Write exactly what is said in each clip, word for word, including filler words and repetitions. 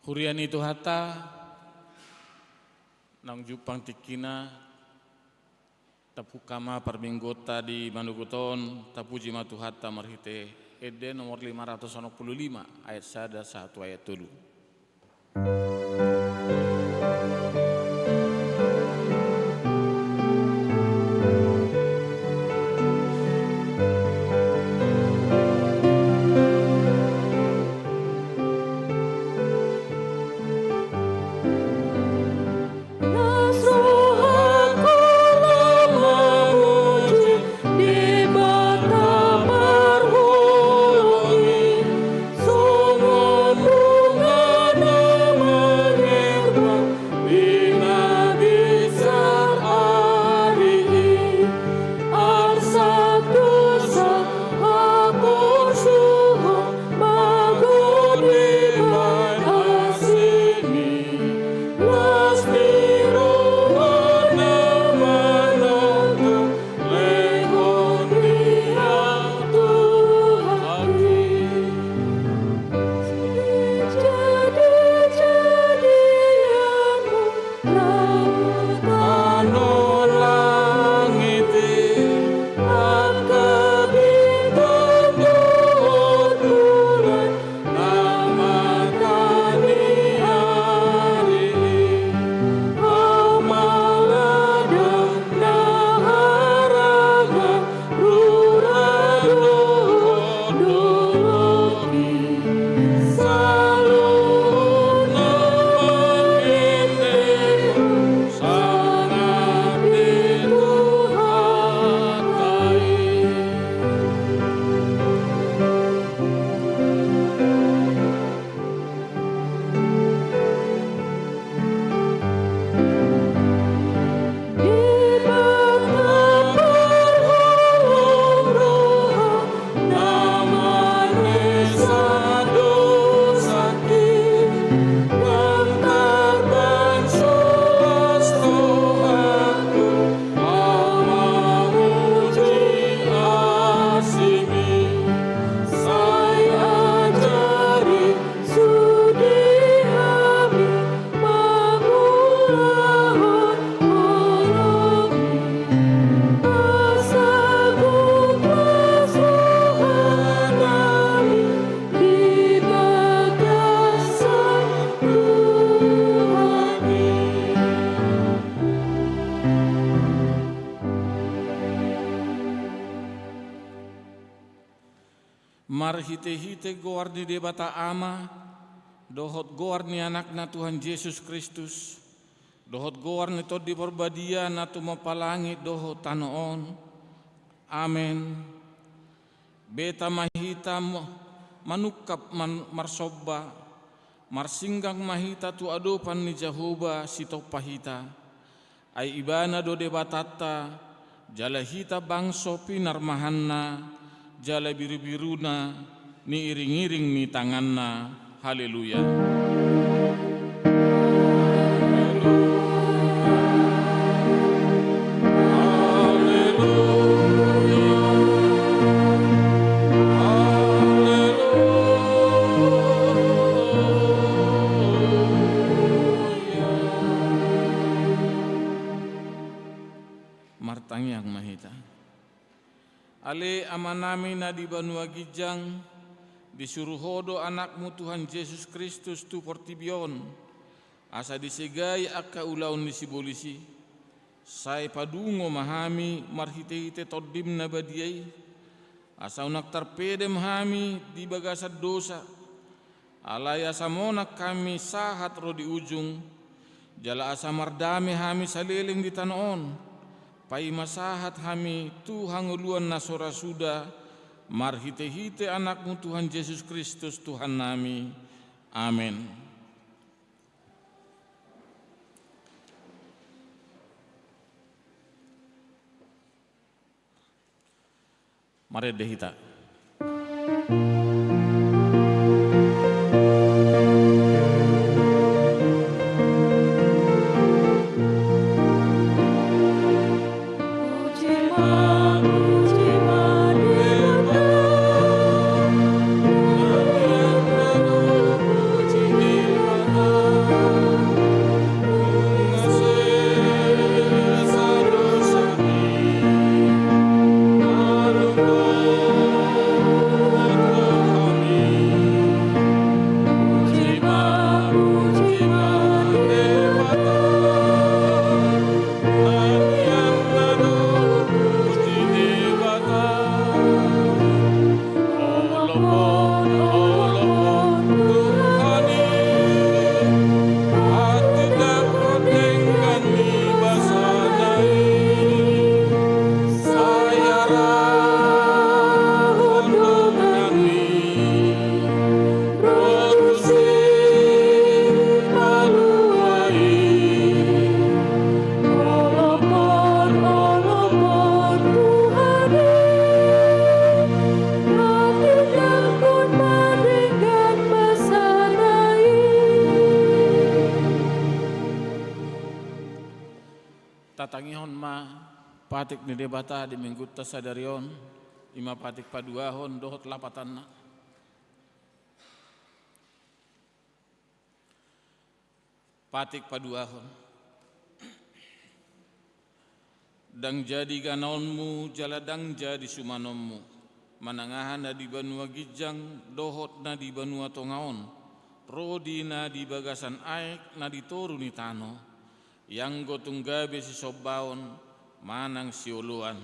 Huria ni Tuhanta, naung jumpang tingkina, tapungka ma parmingguonta di manogot on, tapuji ma Tuhanta marhite ende nomor lima ratus onom pulu lima, ayat sada sahat tu ayat tolu. Las rohangku lam mamuji Debata parholong i, songon bunga na mangerbang di na binsar ari i. Arsak dosa haporsuhon, magodang di bagasan asi ni, las ni roha na manongtong, lehon di ahu Tuhan i. Jadi-jadianmu, laut tano langit i, angka bintang dohot bulan, na mata ni ari i. Ahu ma ladang na harana, rura dohot dolok i, saluhutna mangende sangap di Tuhanta i. Debata parholong roha, na manesa dosangki, ndang tarpangso las rohangku, ahu mamuji asimi. Sai ajari sude hami mangulahon holongmi, asa gok las rohanami di bagasan Tuhan i. Marhite-hite goar ni Debata Ama, dohot goar ni Anakna Tuhan Jesus Kristus, dohot goar ni Tondi Parbadia na tumompa langit dohot tano on. Amen. Beta ma hita mo-, manungkap man-, marsomba, marsinggang ma hita tu adopan ni Jahowa sitompa hita. Ai Ibana do Debatanta, jala hita bangso pinarmahanna, jala biru-biruna niiring-iring ni tanganna. Haleluya. Amanami na di banua ginjang, disuru Ho do Anakmu Tuhan Jesus Kristus tu portibi on, asa disegai angka ulaon ni sibolis i. Sai padungo ma hami marhite-hite Tondim na badia i, asa unang tarpedem hami di bagasan dosa, alai asa monang hami sahat ro di ujung, jala asa mardame hami saleleng di tano on, paima sahat hami tu hangoluan na so ra suda, marhite-hite Anakmu Tuhan Jesus Kristus Tuhannami. Amen. Marende hita. Tatangihon ma patik ni Debata di minggunta sadari on, i ma patik paduahon dohot lapatanna. Patik paduahon. Ndang jadi ganaonmu jala ndang jadi sumanonmu, manang aha na di banua ginjang dohot na di banua tonga on, ro di na di bagasan aek na di toru ni tano, ianggo tung gabe sisombaon manang sioloan.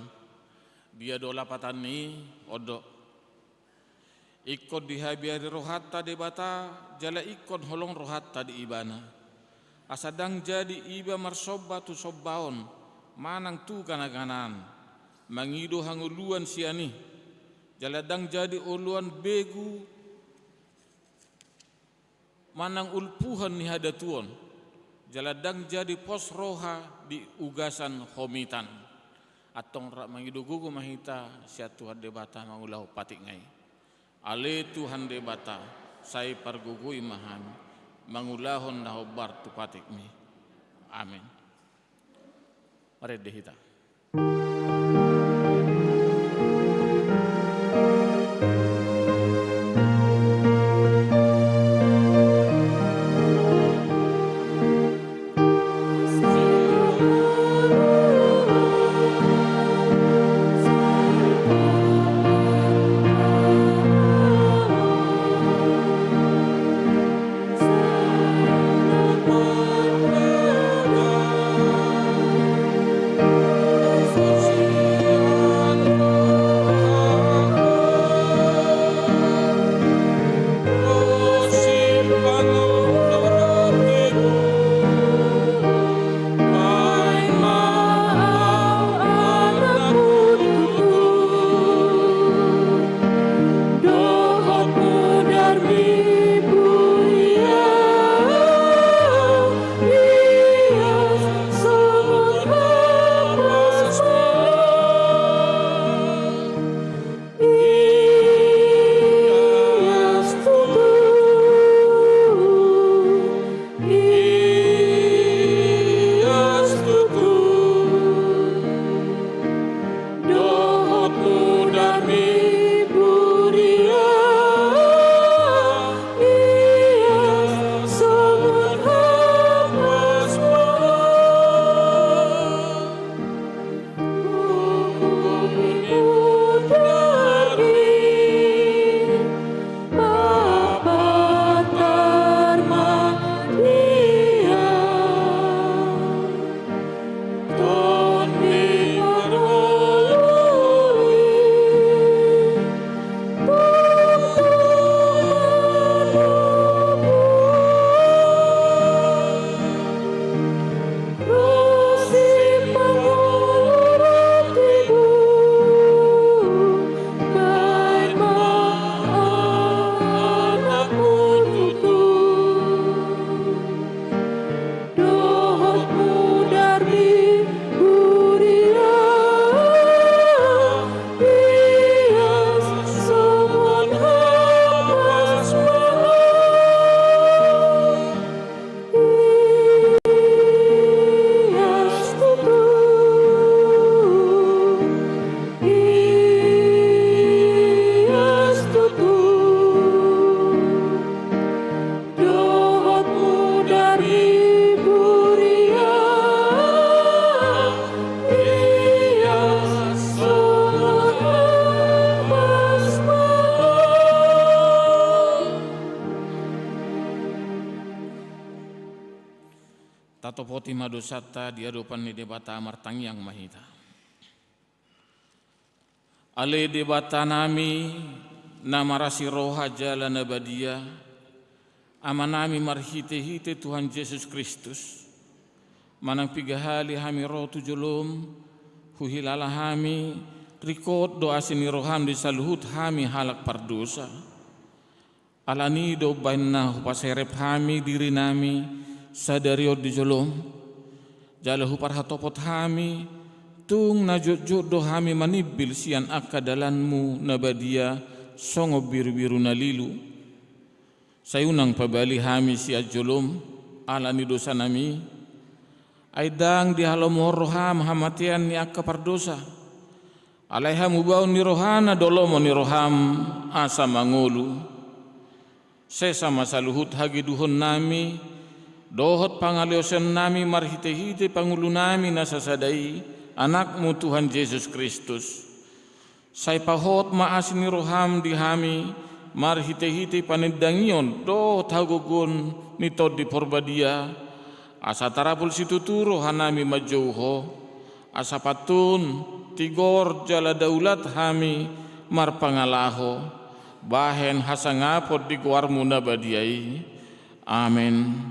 Dia do lapatan ni i? On do. Ingkon dihabiari rohanta Debata, jala ingkon holong rohanta di Ibana. Asa ndang jadi iba marsomba tu sombaon, manang tu gana-ganaan, mangido hangoluan sian i, jala ndang jadi oloan begu manang ulpuhon ni hadatuon, jala ndang jadi pos roha di ugasan homitan. Antong rap mangido gogo ma hita sian Tuhan Debata mangulahon patik nga i. Ale Tuhan Debata, sai pargogoi ma hami mangulahon na hombar tu patikmi. Amen. Marende hita. Topoti ma dosanta di adopan ni Debata. Martangiang ma hita. Ale Debatanami, na marasi roha jala na badia, Amanami marhitehite Tuhan Jesus Kristus, manang piga hali hami ro tu jolom, huhilala hami, ringkot do asi ni roham di saluhut hami halak pardosa. Alani do umbahen na hupaserep hami dirinami sadari on di jolom, jala huparhatopot hami, tung na jotjot do hami manimbil sian angka dalanmu na badia songon birubiru na lilu. Sai unang pabali hami sian jolom ala ni dosanami, ai ndang dihalomohon roham hamatean ni angka pardosa. Alai hamubaon ni rohana do lomo ni roham asa mangolu. Sesa ma saluhut hageduhonnami dohot pangaleosionnami marhitehite Pangulunami na sasada i, Anakmu Tuhan Jesus Kristus. Sai pahot ma asi ni roham di hami marhitehite panindangion dohot hagogoon ni Tondi Porbadia, asa tarapul situtu rohanami manjou Ho, asa pantun, tigor jala daulat hami marpangalaho bahen hasangapon di goarmu na badia i. Amen.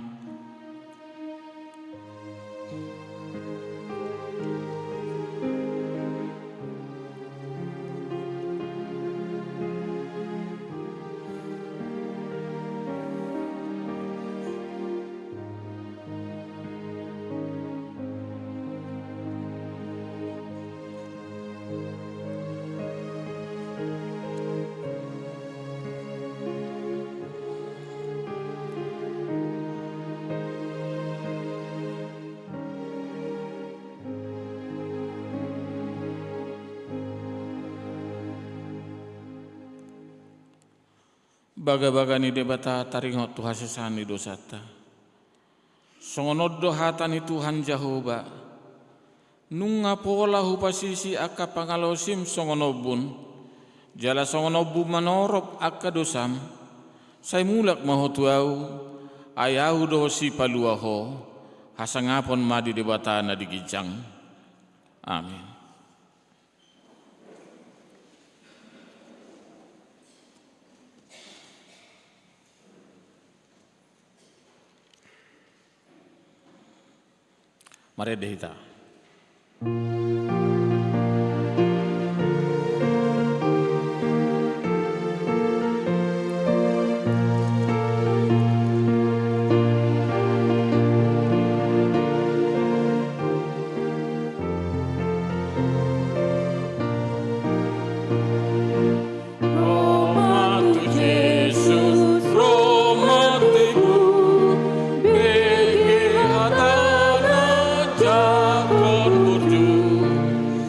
Bagabaga ni Debata taringot tu hasesaan ni dosanta. Songon on do hata ni Tuhan Jahowa: Nunga pola hupasisi angka pangalaosim songon ombun, jala songon ombun manorop angka dosam. Sai mulak ma ho tu Ahu, ai Ahu do sipalua ho. Hasangapon ma di Debata na di ginjang. Amen. Marende hita. Ro ma tu Jesus, ro ma tu Ibun, bege hatana jangkon burju,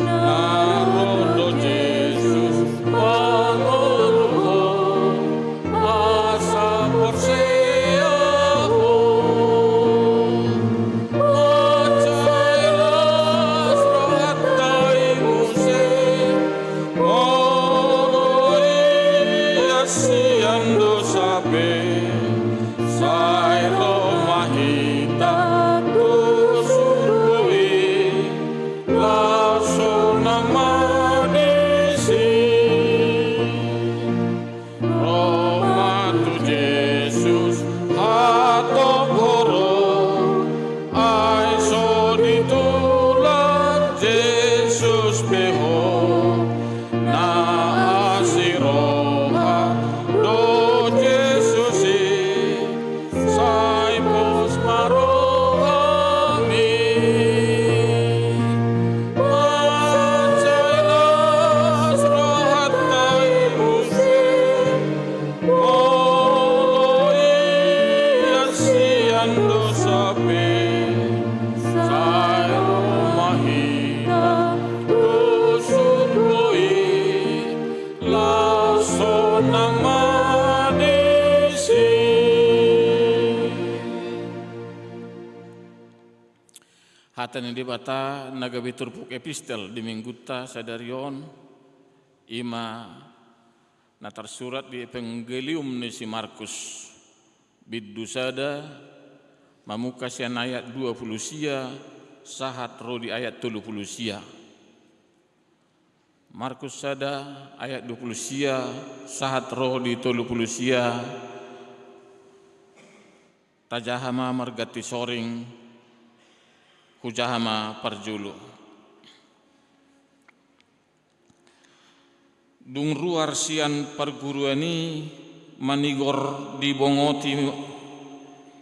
na ro do Jesus mangolu ho, asa porsea ho. Mansai las rohanta i muse, molo ias sian dosa pe, sai ro ma hita tu surgo i, laos sonang ma disi. Ro ma tu Jesus hatop ho ro, ai so ditulang Jesus pe ho, na asi roha do Jesus i, sai pos ma rohami. Mansai las rohanta i muse, molo ias sian dosa pe, sai ro ma hita tu surgo i, laos sonang ma disi. Hata ni Debata na gabe turpuk epistel di Minggunta sadari on, i ma na tarsurat di Evangelium ni si Markus, bindu sada, Mamungka sian ayat dua pulu sia sahat ro di ayat tolu pulu sia. Markus sada ayat dua pulu sia sahat ro di tolu pulu sia. Tajaha ma marganti soring, hujaha ma parjolo. Dung ruar sian parguruan i, manigor dibongoti,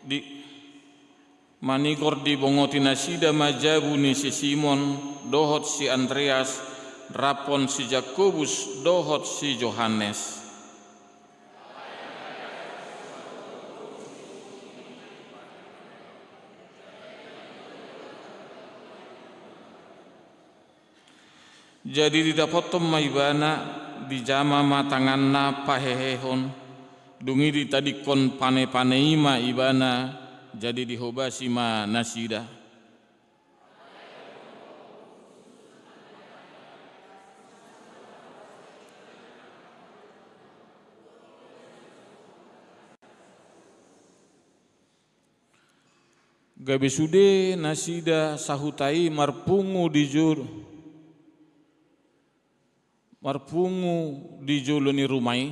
di, manigor dibongoti nasida ma jabu ni si Simon dohot si Andreas, raphon si Jakobus dohot si Johannes. Jadi didapothon ma ibana, dijama ma tanganna pahehehon, dung i ditadingkon pane-pane i ma ibana, jadi dihobasi ma nasida. Gabe sude nasida sahuta i marpungu di jolo, marpungu di jolo ni ruma i.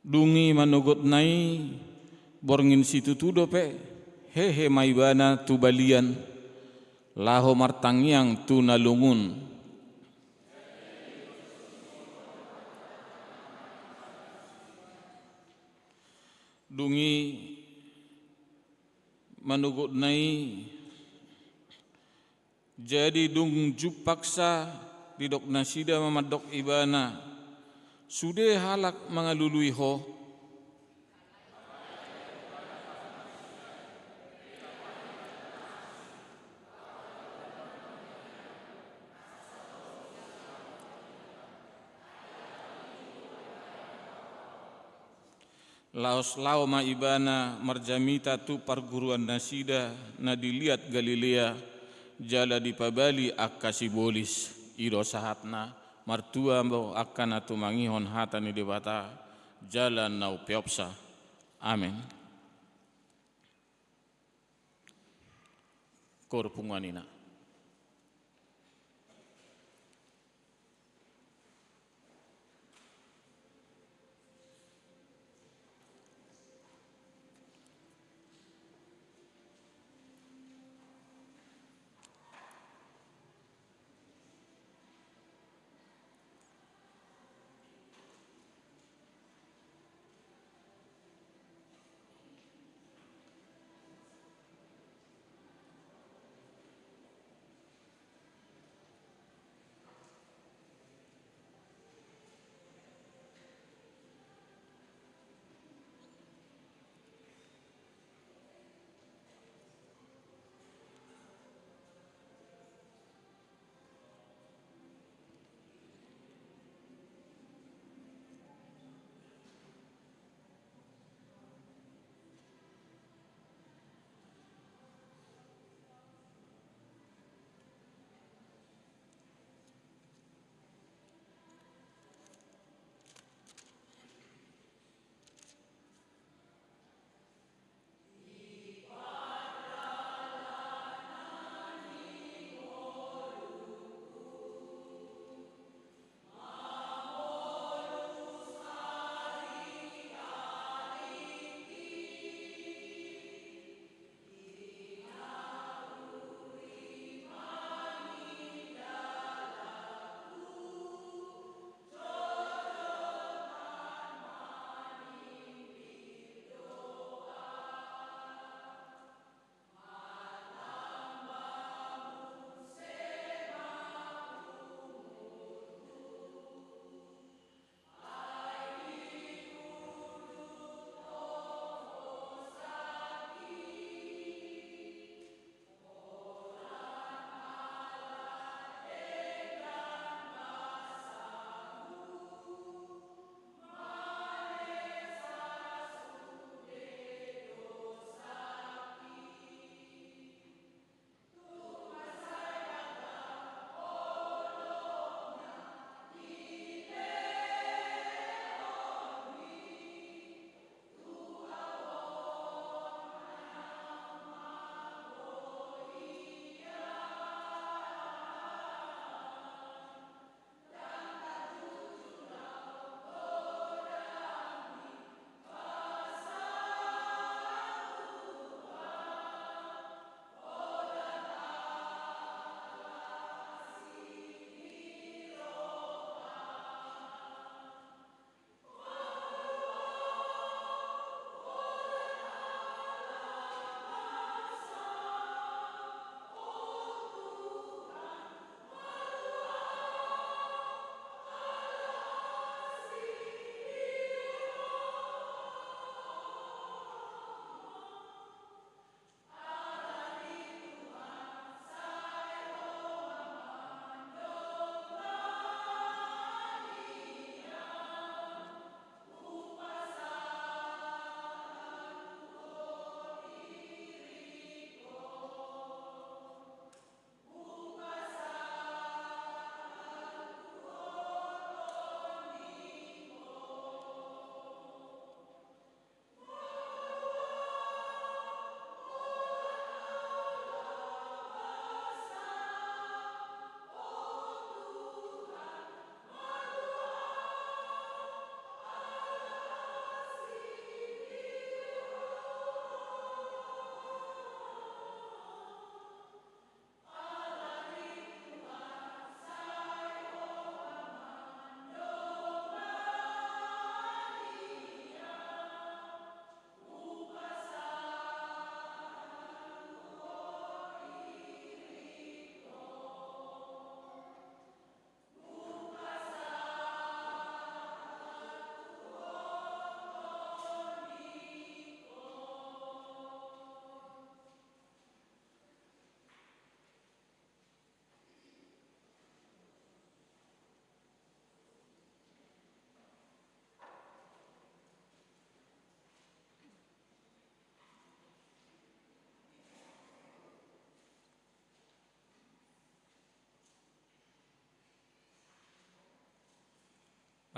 Dung i manogotna i, borngin situtu dope, hehe ma ibana tu balian, laho martangiang tu na lungun. Dung i manogotna i, jadi dung jumpangsa, didok nasida ma mandok ibana, sude halak mangalului ho. Laos laho ma ibana marjamita tu parguruan nasida na di liat Galilea, jala dipabali angka sibolis. I do sahatna. Martua ma angka na tumangihon hata ni Debata, jala na umpeopsa. Amen. Koor punguan ina.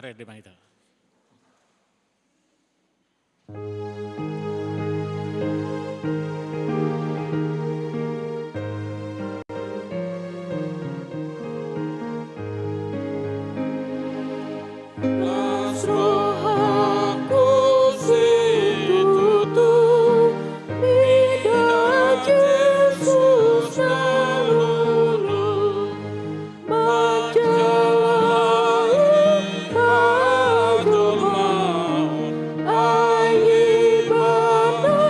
Rende ma hita. Las rohangku situtu mida Jesus na lolo. Manjalai hajolmaon, ai Ibana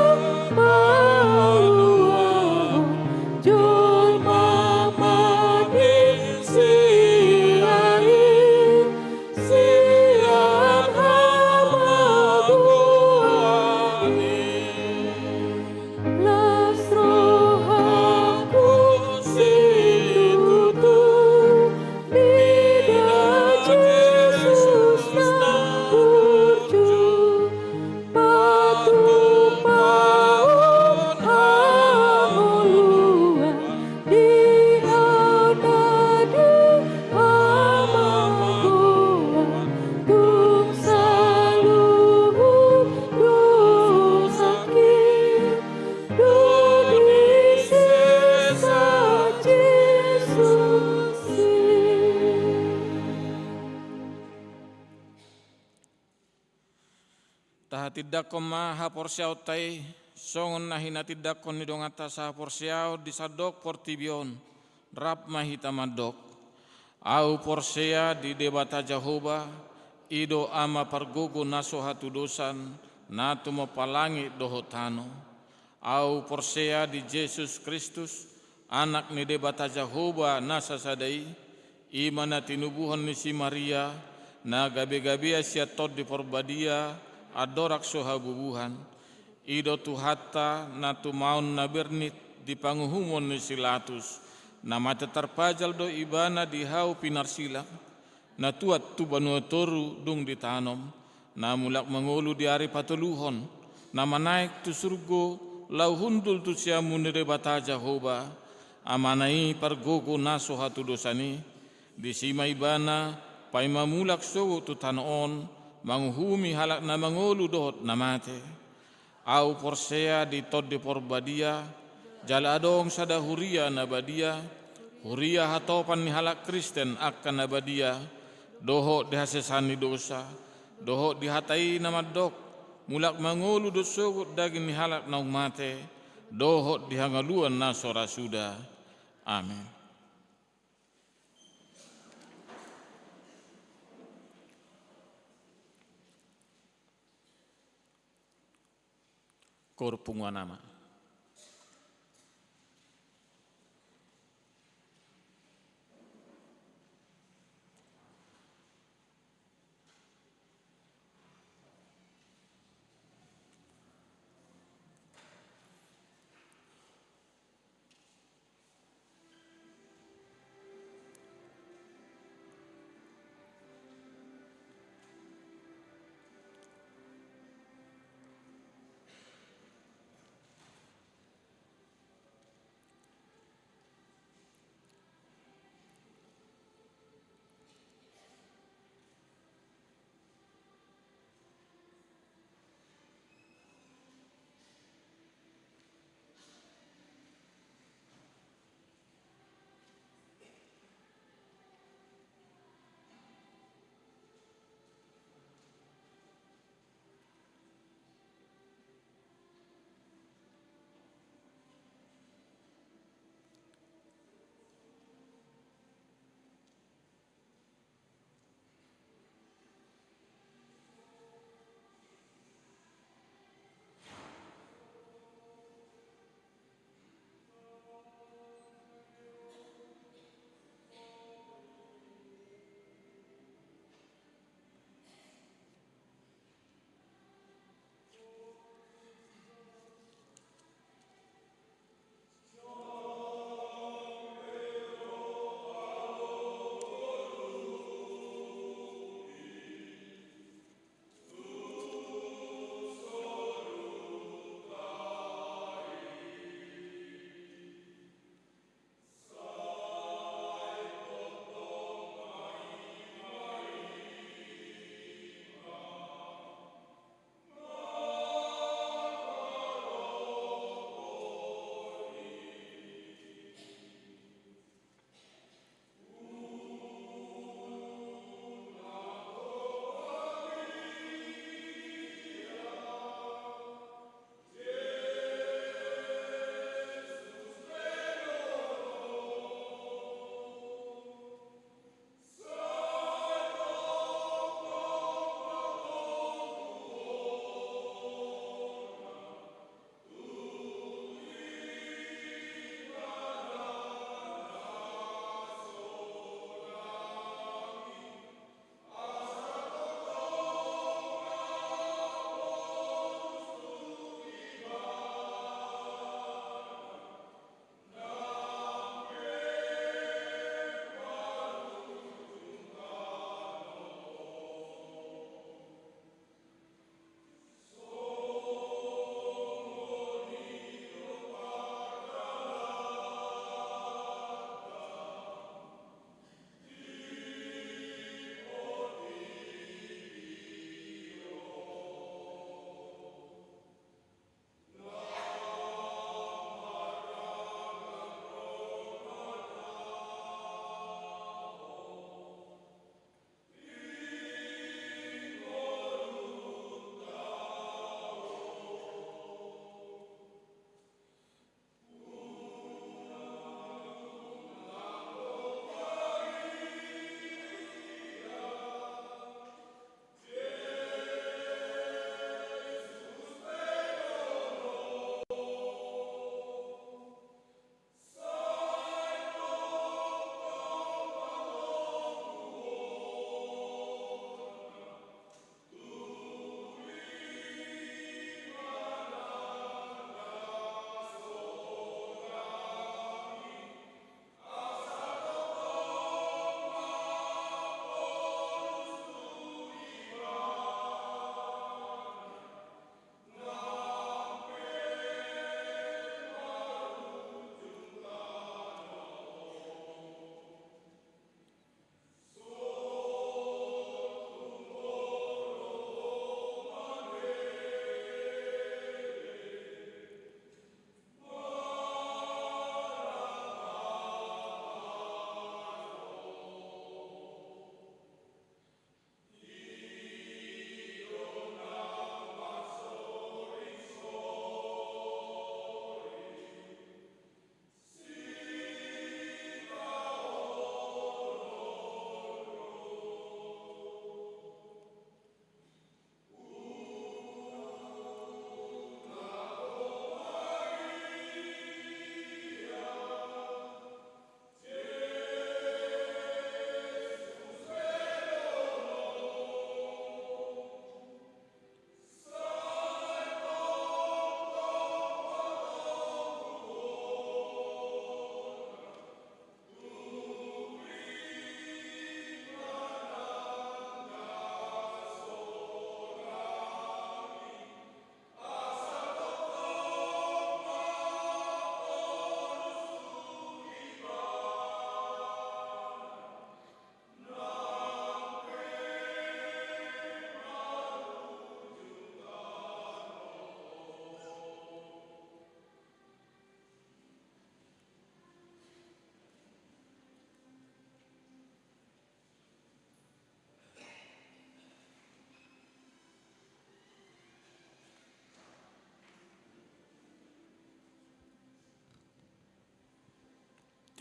paluahon jolma mate sian i, sian hamagoan i. Las rohangku situtu mida Jesus na burju, patupaon hangoluan di hata di hamagoan, tung saluhut dosangki do disesa Jesus i. Tahatindangkon ma haporseaonta i, songon na hinatindangkon ni donganta sahaporseaon di sandok portibi on, rap ma hita mandok. Ahu porsea di Debata Jahowa, i do Ama pargogo na so hatudosan, na tumompa langit dohot tano. Ahu porsea di Jesus Kristus, Anak ni Debata Jahowa na sasada i, i ma na tinubuhon ni si Maria, na gabegabean sian Tondi Porbadia, andorang so habubuhan. I do Tuhanta, na tumaon na bernit di panguhumon ni si Latus, na mate tarpajal do Ibana di hau pinarsilang, na tuat tu banua toru dung ditanom, na mulak mangolu di ari patoluhon, na manaek tu surgo, laho hundul tu siamun ni Debata Jahowa, Amana i pargogo na so hatudosan i, disi ma Ibana paima mulak sogot tu tano on, manguhumi halak na mangolu dohot na mate. Ahu porsea di Tondi Porbadia, jala adong sada huria na badia, huria hatopan ni halak Kristen angka na badia, dohot di hasesaan ni dosa, dohot di hata i na mandok, mulak mangolu do sogot daging ni halak naung mate, dohot di hangoluan na so ra suda. Amen. Koor punguan ama.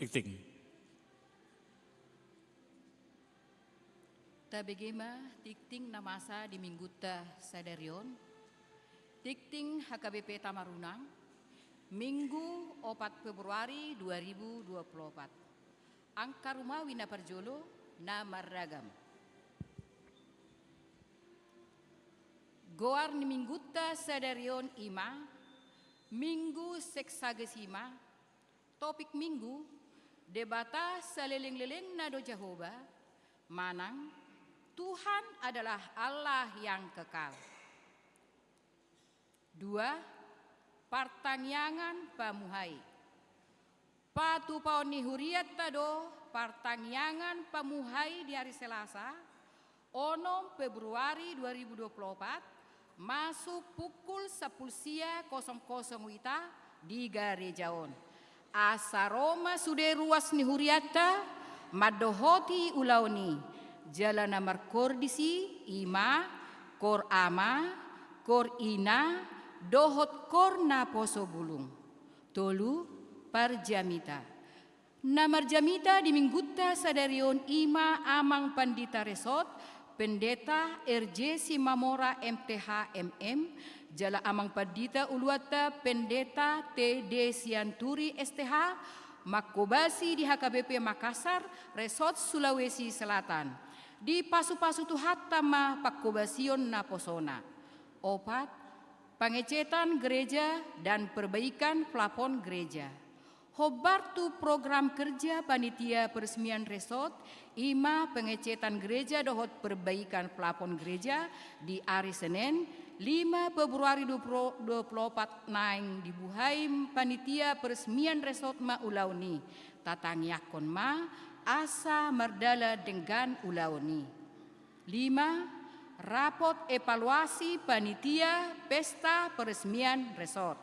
Tingting. Tabege ma tingting na masa di minggunta sadari on. Tingting H K B P Tamarunang, Minggu opat Februari dua ribu dua puluh opat. Angka rumawi na parjolo na marragam. Goar ni minggunta sadari on i ma Minggu Sexagesima. Topik Minggu: Debata salelenglelengna do Jahowa, manang Tuhan adalah Allah yang kekal. Dua, partangiangan pamuhai. Patupaon ni hurianta do partangiangan pamuhai di ari Selasa, onom Februari dua ribu dua puluh opat, masuk pukul sampulu sia kosong kosong wita di gareja on. Asa ro ma sude ruas ni hurianta mandohoti ulaon i, jala na markor disi i ma kor ama, kor ina, dohot kor naposo bulung. Tolu, parjamita. Na marjamita di minggunta sadari on i ma Amang Pandita Resort, Pendeta R J Simamora M T H M M, jala Amang Pandita uluanta Pendeta T D Sianturi S T H, mangkobasi di H K B P Makassar, Resort Sulawesi Selatan. Dipasupasu Tuhanta ma pangkobasion naposona. Opat, pengecetan gereja dan perbaikan plafon gereja. Hombar tu program kerja panitia peresmian resort, i ma pengecetan gereja dohot perbaikan plafon gereja di ari Senen, lima Februari dua puluh, dua puluh opat naeng dibuhai panitia peresmian resort ma ulaon i. Tatangiangkon ma asa mardalan denggan ulaon i. Lima, rapot evaluasi panitia pesta peresmian resort.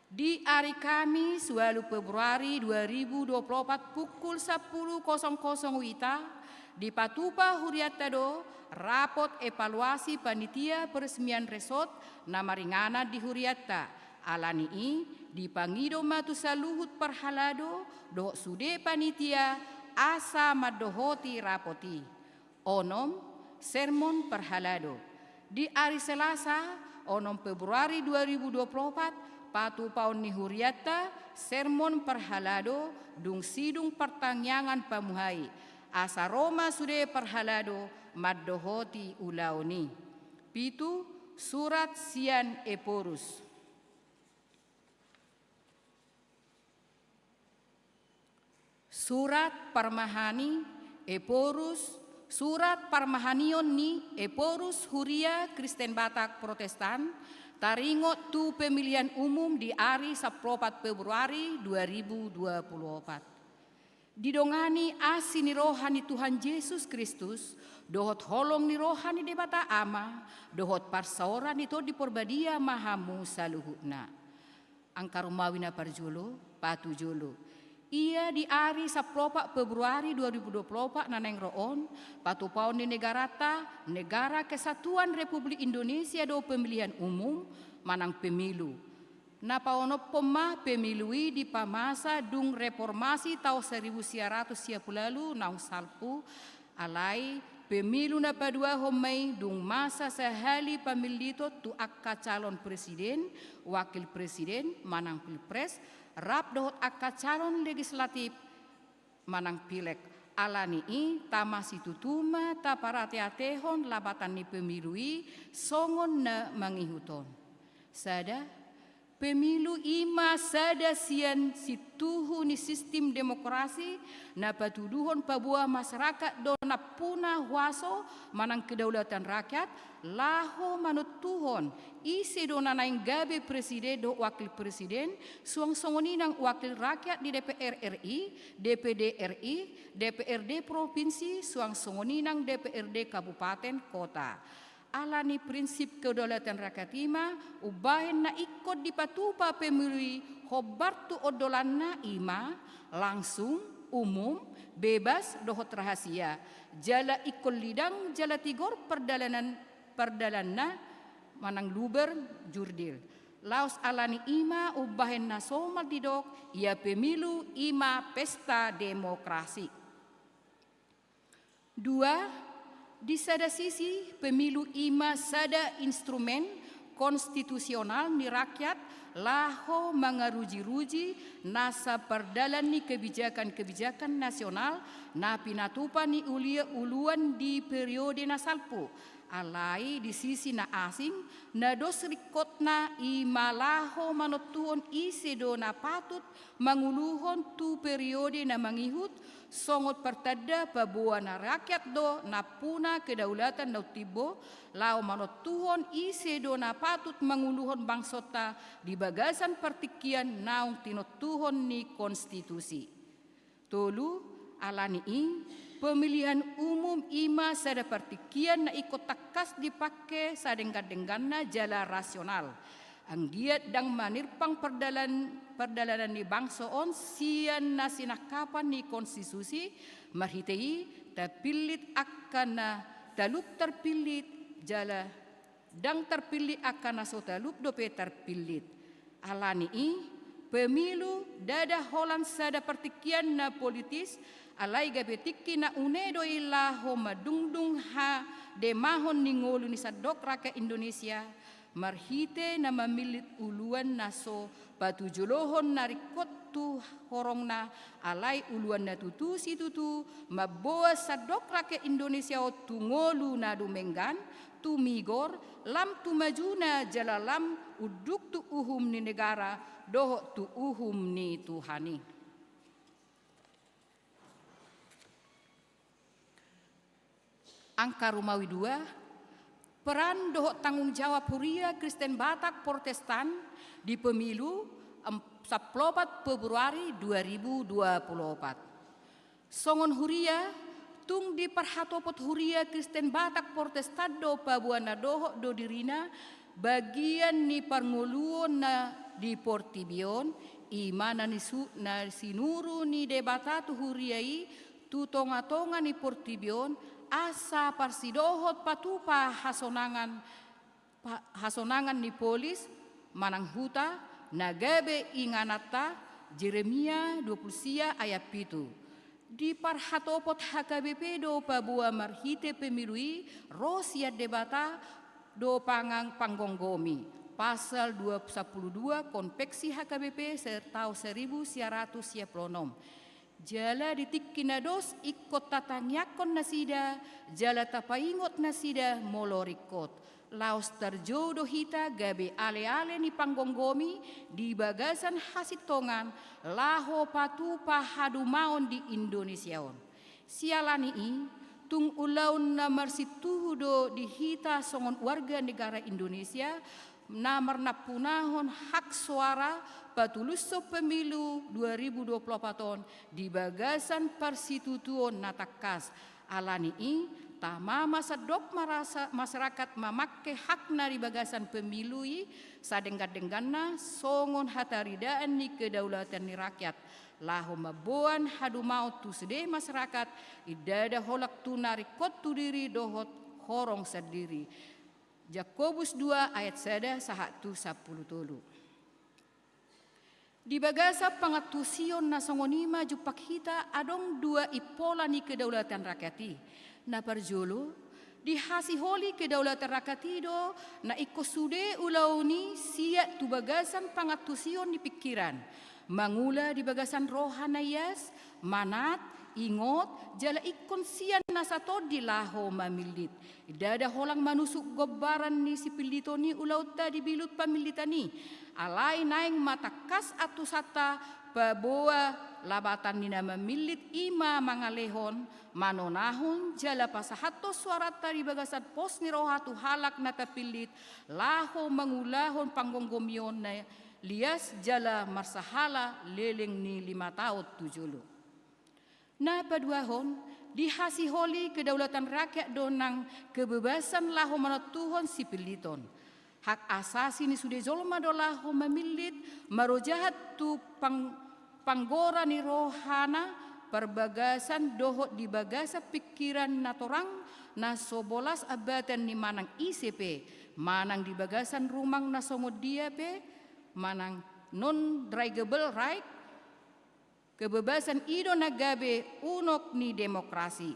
Di ari Kamis, ualu Februari dua ribu dua puluh opat, pukul sampulu kosong kosong wita, dipatupa hurianta do rapot evaluasi panitia peresmian resort na maringanan di hurianta. Ala ni i, dipangido ma tu saluhut parhalado dohot sude panitia asa mandohoti rapot i. Onom, sermon parhalado. Di ari Selasa, onom Februari dua ribu dua puluh opat, patupaon ni hurianta, sermon parhalado, dung sidung partangiangan pamuhai. Asa ro ma sude parhalado mandohoti ulaon i. Pitu, surat sian Ephorus. Surat parmahani Ephorus, surat parmahanion ni Ephorus Huria Kristen Batak Protestan, taringot tu pemilihan umum di ari sampulu opat Februari dua ribu dua puluh opat. Didongani asi ni roha ni Tuhan Jesus Kristus, dohot holong ni roha ni Debata Ama, dohot parsaoran ni Tondi Porbadia ma hamu saluhutna. Angka rumawi na parjolo, patujolo. Ia di ari sampulu opat Februari dua ribu dua puluh opat na naeng ro on, patupaon ni negaranta, Negara Kesatuan Republik Indonesia do pemilihan umum, manang pemilu. Na paonomhon ma pemilu i dipamasa dung reformasi taon saribu sia ratus sia pulu ualu naung salpu, alai pemilu na paduahon ma i dung masa sahali pamiliton tu angka calon presiden, wakil presiden, manang pilpres, rap dohot angka calon legislatif, manang pilek. Ala ni i, tama situtu ma taparateatehon lapatan ni pemilu i songon na mangihuthon. Sada, pemilu i ma sada sian situhu ni sistim demokrasi na patuduhon paboa masyarakat do nampuna huaso manang kedaulatan rakyat, laho manontuhon ise do na naeng gabe presiden dohot wakil presiden, suang songon i nang wakil rakyat di D P R R I, D P D R I, D P R D provinsi, suang songon i nang D P R D kabupaten kota. Ala ni prinsip kedaulatan rakyat i ma, umbahen na ingkon dipatupa pemilu i hombar tu ondolanna i ma, langsung, umum, bebas, dohot rahasia. Jala ingkon lidang, jala tigor pardalanan, pardalananna, manang luber, jurdil. Laos alani i ma umbahen na somal didok, ia pemilu i ma pesta demokrasi. Dua, di sada sisi, pemilu i ma sada instrumen konstitusional ni rakyat laho mangaruji-ruji nasa pardalan ni kebijakan-kebijakan nasional na pinatupa ni ulia uluan di periode na salpu. Alai di sisi na asing, na dos ringkotna i ma laho manontuhon ise do na patut manguluhon tu periode na mangihut, songon partanda paboa na rakyat do nampuna kedaulatan na umtimbo, laho manontuhon ise do na patut manguluhon bangsonta di bagasan partingkian naung tinontuhon ni konstitusi. Tolu, alani i, pemilihan umum i ma sada partingkian na ingkon tangkas dipangke sadenggan-dengganna jala rasional. Anggiat ndang manirpang pardalan-, pardalanan ni bangso on sian na sinangkapan ni konstitusi, marhite i tapillit angka na talup tarpillit jala ndang tarpillit angka na so talup dope tarpillit. Alani i, pemilu ndada holan sada partingkian na politis, alai gabe tingki na une do i laho madungdung hademahon ni ngolu ni sandok rakyat Indonesia, marhite na mamillit uluan na so patujolohon na ringkot tu horongna, alai uluan na tutu situtu mamboan sandok rakyat Indonesia on tu ngolu na dumenggan, tumigor, lam tu majuna jala lam unduk tu uhum ni negara dohot tu uhum ni Tuhan i. Angka rumawi dua, peran dohot tanggung jawab Huria Kristen Batak Protestan di pemilu em-, sampulu opat Februari dua ribu dua puluh opat. Songon huria, tung diparhatopot Huria Kristen Batak Protestan do paboana dohot do dirina bagian ni parngoluon na di portibi on, i ma na nisu-, na sinuru ni Debata tu huria i tu tonga-tonga ni portibi on, asa parsidohot patupa hasonangan, pa-, hasonangan ni polis manang huta na gabe ingananta, Jeremia dua pulu sia ayat pitu. Diparhatopot H K B P do paboa marhite pemilu i ro sian Debata do pangang-, panggomgomi. Pasal dua, sampulu dua Konvensi H K B P ser-, taon seribu sia ratus sia pulu onom. Jala di tingki na dos ingkon tatangiangkon nasida, jala tapaingot nasida molo ringkot. Laos tarjou do hita gabe ale-ale ni panggomgomi di bagasan hasintongan laho patupa hadumaon di Indonesia on. Siala ni i, tung ulaon na marsintuhu do di hita songon warga negara Indonesia, na marnampunahon hak soara patulushon pemilu dua ribu dua puluh opat on di bagasan parsitutuon na tangkas. Ala ni i, tama ma sandok marasa-, masyarakat mamangke hakna di bagasan pemilu i sadenggan-dengganna songon hataridaan ni kedaulatan ni rakyat, laho mamboan hadumaon tu sude masyarakat, i ndada holan tu na ringkot tu diri dohot horong sandiri. Jakobus dua ayat sada sahat tu sampulu tolu. Di bagasan pangantusion na songon i ma jumpang hita adong dua impola ni kedaulatan rakyat i. Na parjolo, dihasiholi kedaulatan rakyat i do na ingkon sude ulaon i siat tu bagasan pangantusion ni pingkiran, mangula di bagasan roha na ias, manat, ingot, jala ingkon sian nasa tondi laho mamillit. Ndada holan manusuk gombaran ni sipilliton i ulaonta di bilut pamillitan i. Alai naeng ma tangkas antusanta paboa labatan ni na mamillit i ma mangalehon, manonahon, jala pasahathon soaranta di bagasan pos ni roha tu halak na tapillit, laho mangulahon panggomgomion na lias jala marsahala leleng ni lima taon tu jolo. Na paduahon, dihasiholi kedaulatan rakyat do nang kebebasan laho manontuhon sipilliton. Hak asasi ni sude jolma do laho mamillit, marojahan tu pang-, panggora ni rohana, parbagasan dohot di bagasan pingkiran na torang, na so bolas ambatan ni manang ise pe, manang di bagasan rumang na songon dia pe, manang non-dragable right, kebebasan i do na gabe unok ni demokrasi.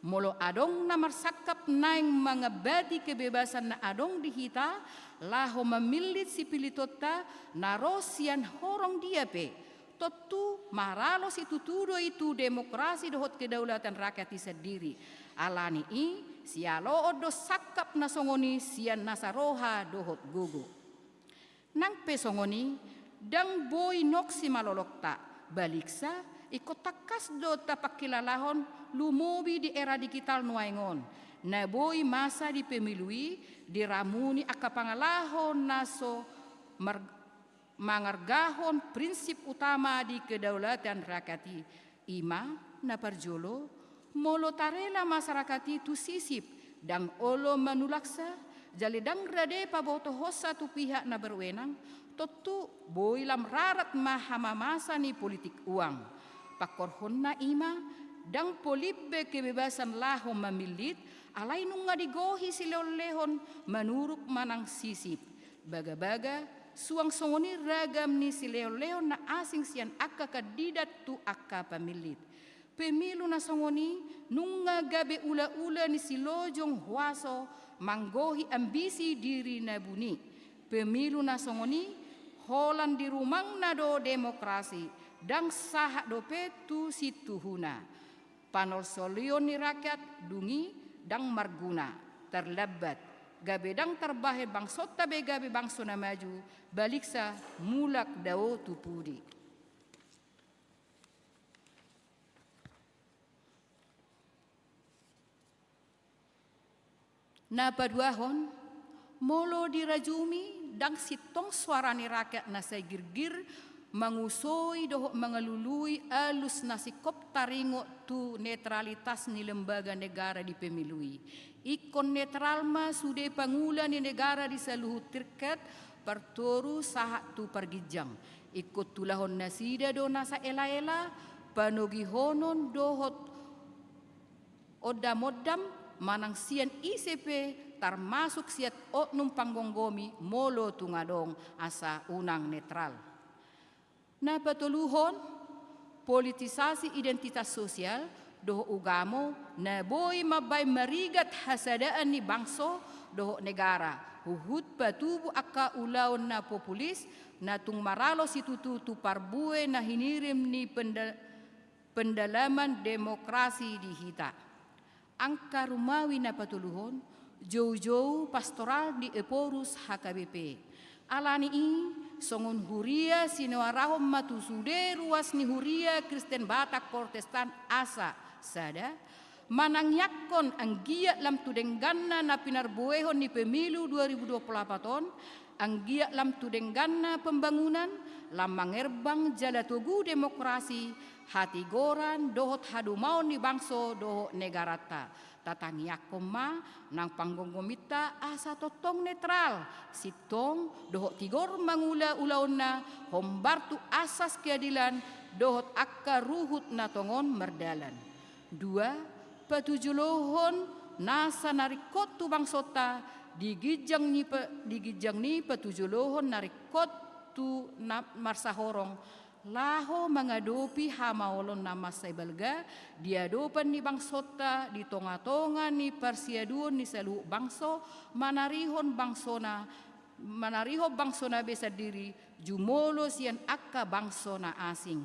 Molo adong na marsangkap naeng mangambati kebebasan na adong di hita, laho mamillit sipilitonta na ro sian horong dia pe, tontu maralo situtu do i tu demokrasi dohot kedaulatan rakyat i sandiri. Ala ni i, sialoon do sangkap na songon i sian nasa roha dohot gogo. Nang pe songon i, ndang boi nok simalolokta, baliksa, ingkon tangkas do tapangkilalahon lumobi di era digital nuaeng on, na boi masa di pemilu i diramuni angka pangalaho na so mar-, mangargahon prinsip utama di kedaulatan rakyat i. I ma na parjolo, molo tarela masyarakat i tu sisip, ndang olo manulaksa, jala ndang rade pabotohonsa tu pihak na berwenang, tontu boi lam rarat ma hamamasa ni politik uang. Pangkorhonna i ma, ndang polip be kebebasan laho mamillit, alai nunga digohi silehonlehon manuruk manang sisip. Bagabaga, suang songon i ragam ni silehonlehon na asing sian angka kandidat tu angka pamillit. Pemilu na songon i nunga gabe ulaula ni silojong huaso manggohi ambisi diri na buni. Pemilu na songon i holan di rumangna do demokrasi, ndang sahat dope tu situhuna. Panolsolion ni rakyat dung i ndang marguna, terlambat, gabe ndang tarbahen bangsonta be gabe bangso na maju, baliksa mulak dao tu pudi. Na paduahon, molo dirajumi ndang sintong suara ni rakyat na sai girgir mangusoi dohot mangalului alus na singkop taringot tu netralitas ni lembaga negara di pemilu i. Ingkon netral ma sude pangula ni negara di saluhut tingkat, partoru sahat tu parginjang. Ingkon tulahon nasida do nasa elaela, panogihonon dohot ondamondam manang sian ise pe, tarmasuk sian oknum panggomgomi molo tung adong, asa unang netral. Na patoluhon, politisasi identitas sosial dohot ugamo na boi mambahen marigat hasadaan ni bangso dohot negara, huhut patubu angka ulaon na populis na tung maralo situtu tu parbue na hinirim ni penda-, pendalaman demokrasi di hita. Angka rumawi na patoluhon, joujou pastoral di Ephorus H K B P. Ala ni i, songon huria sinoarahon ma tu sude ruas ni huria Kristen Batak Protestan asa sada, manangiangkon anggiat lam tu dengganna na pinarbuehon ni pemilu dua ribu dua puluh empat on, anggiat lam tu dengganna pembangunan, lam mangerbang jala togu demokrasi, hatigoran dohot hadumaon ni bangso dohot negaranta. Tatangiangkon ma nang panggomgominta asa tongtong netral, sintong dohot tigor mangula ulaonna, hombar tu asas keadilan dohot angka ruhut na tongon mardalan. Dua, patujolohon nasa na ringkot tu bangsonta di ginjang ni pa-, di ginjang ni patujolohon na ringkot tu na marsahorong, laho mangadopi hamaolon na mansai balga di adopan ni bangsonta di tongatonga ni parsiaduon ni saluhut bangso, manarihon bangsona, manarihon bangsona be sandiri jumolo sian angka bangso na asing.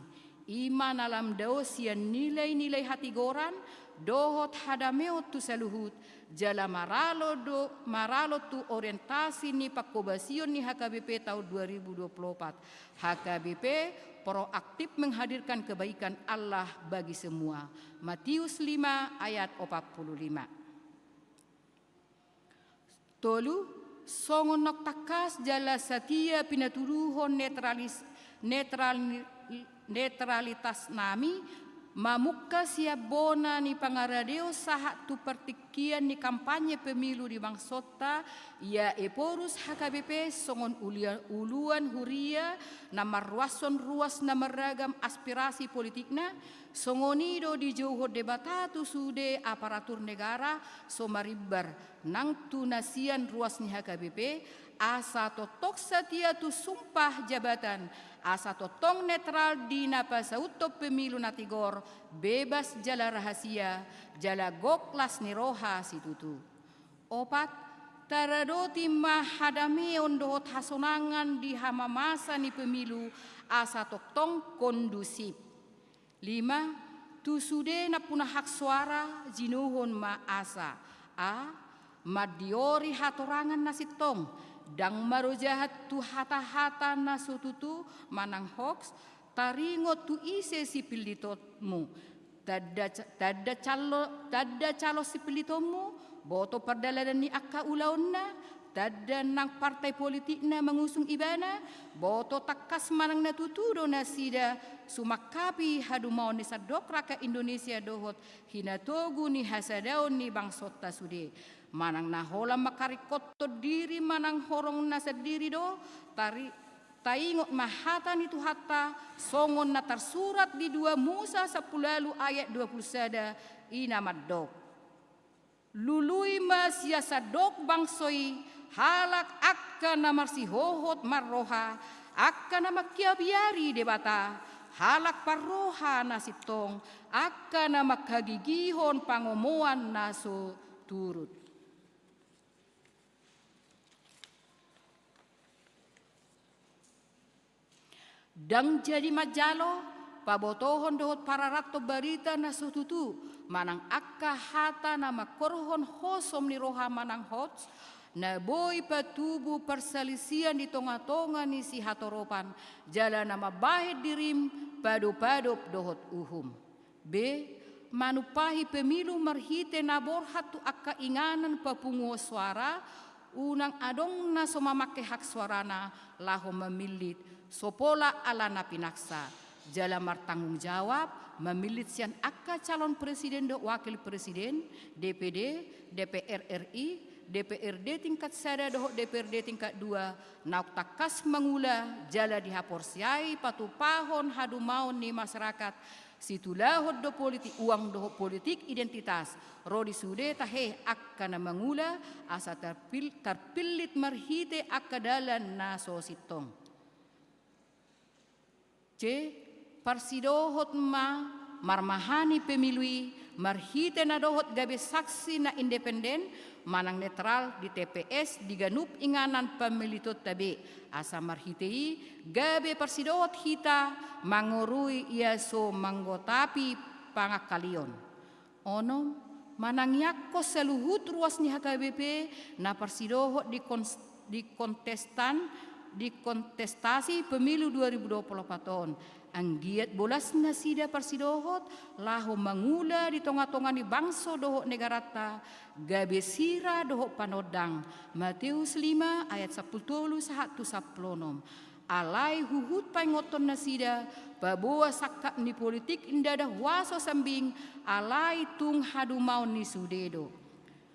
I ma na lam dao sian nilai-nilai hatigoran dohot hadameon tu saluhut, jala maralo do, maralo tu orientasi ni pangkobasion ni H K B P taon dua ribu dua puluh empat. H K B P proaktif menghadirkan kebaikan Allah bagi semua. Matius lima ayat opat puluh lima. Tolu, songon naung tangkas jala satia pinatuduhon netralis-, netral-, netralitasnami, mamungka sian bona ni pangaradeon sahat tu partik-, Kian ni kampanye pemilu di bangsonta, ia Ephorus H K B P songon ulia-, uluan huria na marruashon ruas na marragam aspirasi politikna, songon i do dijouhon Debata tu sude aparatur negara so marimbar nang tu na sian ruas ni H K B P, asa tongtong satia tu sumpah jabatan, asa tongtong netral di na pasauthon pemilu na tigor, bebas jala rahasia, jala gok las ni roha situtu. Opat, taradoti ma hadameon dohot hasonangan di hamamasa ni pemilu asa tongtong kondusif. Lima, tu sude nampuna hak soara, jinuhon ma asa: A, mandiori hatorangan na sintong, ndang marojahan tu hata-hata na so tutu manang hoaks, taringot tu ise sipillitonmu, tanda ca-, tanda calo-, tanda calon sipillitonmu, boto pardalanan ni angka ulaonna, tanda nang partai politikna mangusung ibana, boto tangkas manang na tutu do nasida sumangkapi hadumaon ni sandok rakyat Indonesia dohot hinatogu ni hasadaon ni bangsonta sude. Manang na holan mangkaringkothon diri manang horongna sandiri do, tari-, taingot ma hata ni Tuhanta, songon na tarsurat di dua Musa sampulu ualu ayat dua pulu sada, i na mandok: Lului ma sian sandok bangso i halak angka na marsihohot marroha, angka na mangkiabiari Debata, halak parroha na sintong, angka na manghagigihon pangomoan na so turut. Ndang jadi manjalo pabotohon dohot pararathon barita na so tutu, manang angka hata na mangkorhon hosom ni roha manang hoaks, na boi patubu parsalisian di tonga-tonga ni sihatoropan, jala na mambahen dirim padop-padop dohot uhum. B, manumpahi pemilu marhite na borhat tu angka inganan papunguhon soara, unang adong na so mamangke hak soarana laho mamillit, so pola ala na pinaksa, jala martanggung jawab mamillit sian angka calon presiden dohot wakil presiden, D P D, D P R R I, D P R D tingkat sada dohot D P R D tingkat dua, naung tangkas mangula jala dihaporseai patupahon hadumaon ni masyarakat, situlahon do politik uang dohot politik identitas, ro di sude tahe angka na mangula asa tarpil-, tarpillit marhite angka dalan na so sintong. C, parsidohot ma marmahani pemilu i marhite na dohot gabe saksi na independen manang netral di T P S di ganup inganan pamilitonta be, asa marhite i gabe parsidohot hita mangorui ia so manggotapi pangangkalion. Onom, manangiangkon saluhut ruas ni H K B P na parsidohot di kons-, di kontestan, di kontestasi pemilu dua ribu dua puluh empat on. Anggiat bolas nasida parsidohot laho mangula di tonga-tonga ni bangso dohot negaranta, gabe sira dohot panondang. Mateus lima ayat sampulu tolu sahat tu sampulu onom. Alai huhut paingothon nasida, paboa sangkap ni politik ndada huaso sambing, alai tung hadumaon ni sude do.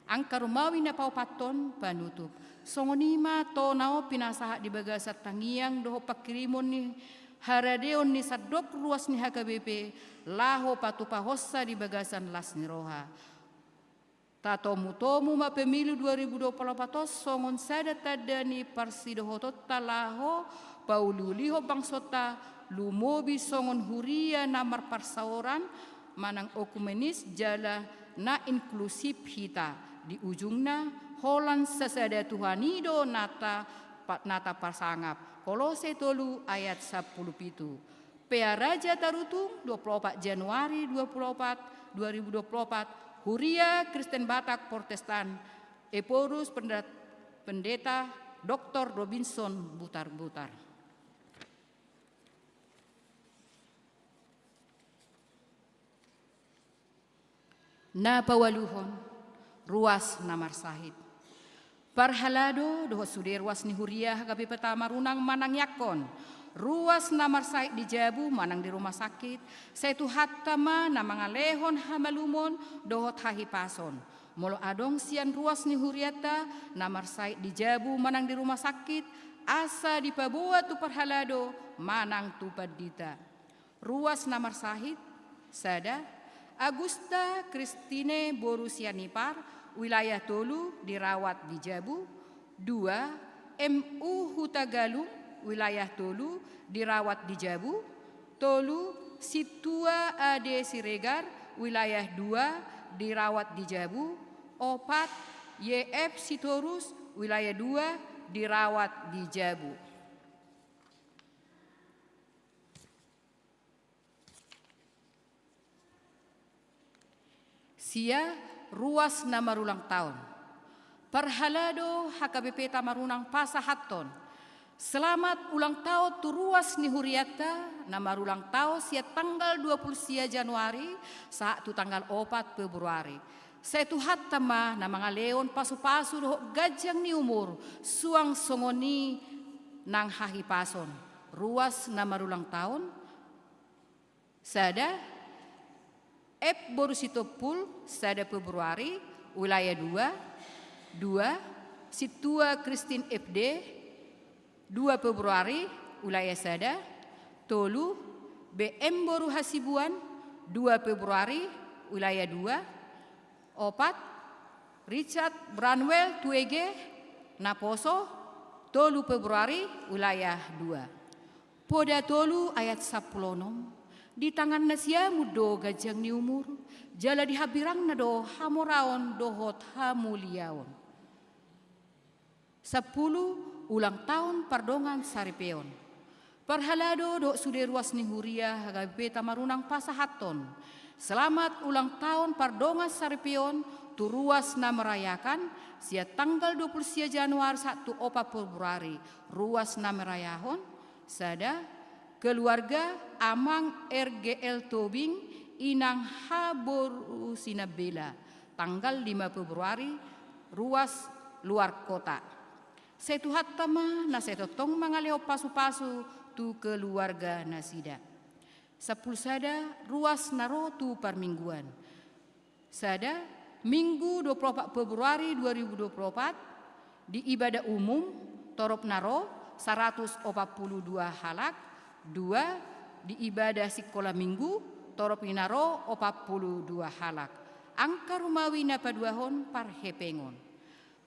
Angka rumawi na paopathon, panutup. Songon i ma tona on pinasahat di bagasan tangiang dohot pangkirimon ni haradeon ni sandok ruas ni H K B P, laho patupahonsa di bagasan las ni roha. Tatomu-tomu ma pemilu dua ribu dua puluh empat on songon sada tanda ni parsidohotonta laho pauliulihon bangsonta, lumobi songon huria na marparsaoran manang okumenis jala na inklusif hita. Di ujungna, holan sasada Tuhan i do na ta-, pa-, na taparsangap. Kolose tolu ayat sampulu pitu. Pea Raja Tarutung, dua puluh opat Januari dua puluh opat, dua ribu dua puluh opat, Huria Kristen Batak Protestan, Ephorus Pende-, Pendeta Doktor Robinson Butarbutar. Na paualuhon, ruas na marsahit. Parhalado dohot sude ruas ni huria H K B P Tamarunang manangiangkon, ruas na marsahit di jabu manang di rumah sakit, sai Tuhanta ma na mangalehon hamalumon dohot hahipason. Molo adong sian ruas ni hurianta na marsahit di jabu manang di rumah sakit, asa dipaboa tu parhalado manang tu pandita. Ruas na marsahit: sada, Agusta Christine boru Sianipar, wilayah tolu, dirawat di jabu. Dua, M U Hutagalung, wilayah tolu, dirawat di jabu. Tolu, Sintua Ade Siregar, wilayah dua, dirawat di jabu. Opat, Y F Sitorus, wilayah dua, dirawat di jabu. Sia, ruas na marulang taon. Parhalado H K B P Tamarunang pasahathon selamat ulang taon tu ruas ni hurianta na marulang taon sian tanggal dua pulu sia Januari sahat tu tanggal opat Februari. Sai Tuhanta ma na mangalehon pasupasu dohot ganjang ni umur, suang songon i nang hahipason. Ruas na marulang taon: sada, F boru Sitompul, sada Februari, wilayah dua. Dua, Sintua Christine F D, dua Februari, wilayah sada. Tolu, B M boru Hasibuan, dua Februari, wilayah dua. Opat, Richard Branwell Tuege, naposo, tolu Februari, wilayah dua. Poda tolu ayat sampulu onom. Di tangan nasiamun do ganjang ni umur, jala di hambirangna do hamoraon dohot hamuliaon. Sampulu, ulang taon pardongan saripeon. Parhalado dohot sude ruas ni huria H K B P Tamarunang pasahathon selamat ulang taon pardongan saripeon tu ruas na merayakan, sian tanggal dua pulu sia Januari sahat tu opat Februari. Ruas na merayahon: sada, keluarga Amang R G L Tobing, Inang H boru Sinambela, tanggal lima Februari, ruas luar kota. Sai Tuhanta ma na sai tongtong mangalehon pasupasu tu keluarga nasida. Sampulu sada, ruas na ro tu parmingguan. Sada, Minggu dua pulu opat Februari dua ribu dua pulu opat, di ibadah umum, torop na ro saratus opat pulu dua halak. Dua, di ibadah sikola minggu, torop i na ro opat pulu dua halak. Angka rumawi na paduahon parhepengon.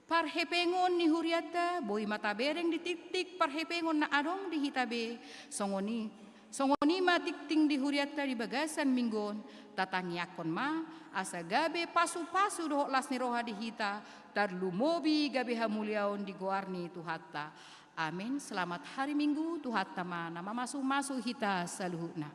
Parhepengon ni hurianta boi ma tabereng di tingting parhepengon na adong di hita be. Songon i, songon i ma tingting di hurianta di bagasan minggu on, tatangiangkon ma asa gabe pasupasu dohot las ni roha di hita, tarlumobi gabe hamuliaon di goar ni Tuhanta. Amen. Selamat hari Minggu, Tuhanta ma na mamasumasu hita saluhutna.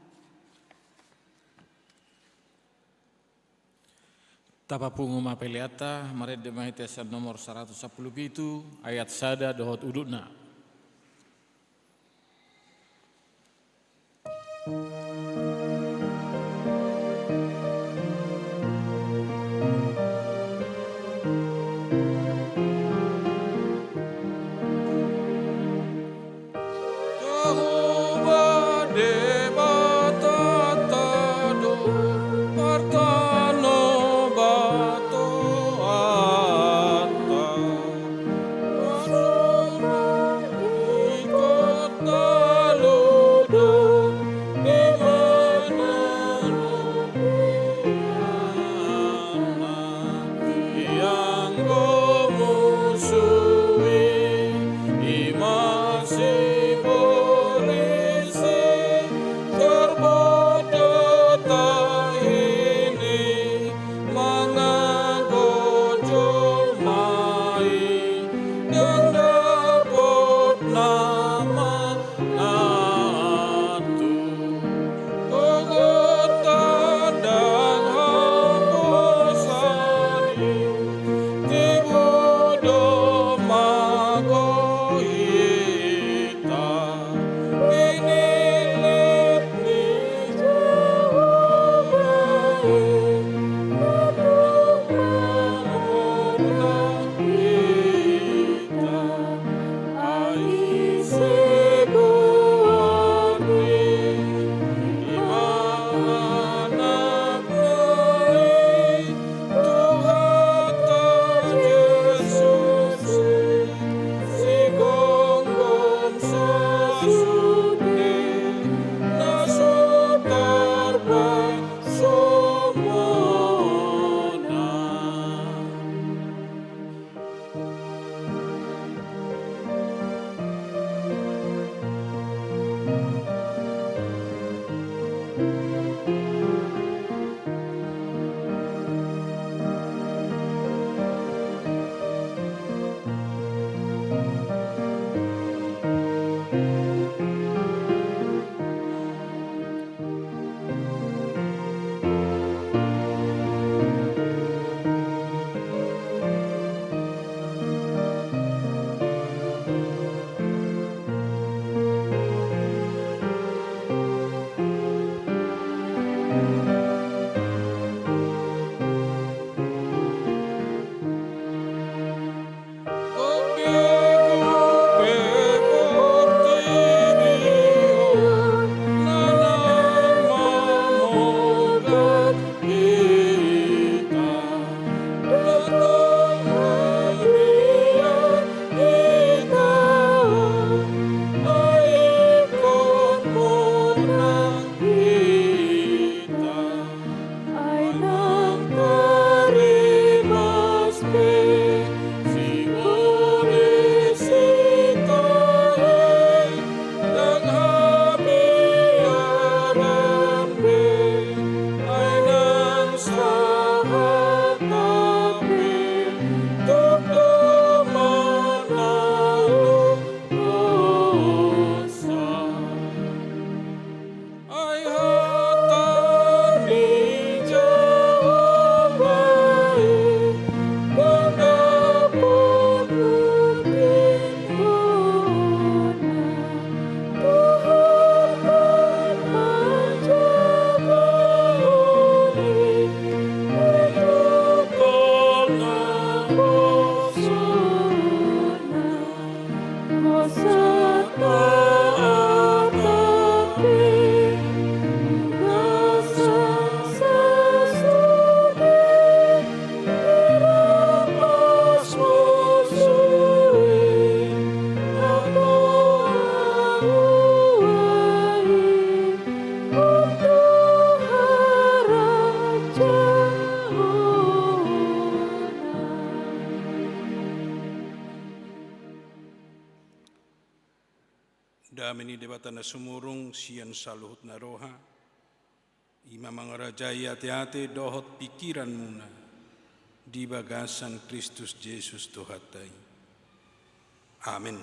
Tapapungu ma peleanta, marende ma hita sian nomor saratus sampulu pitu, ayat sada dohot udutna. Jahowa Debatanta do partanobatoanta, marnungnung ingkon talu do di Dame ni Debata na sumurung sian saluhut na roha, i ma mangarajai ateate dohot pingkiranmuna di bagasan Kristus Jesus Tuhanta i. Amen.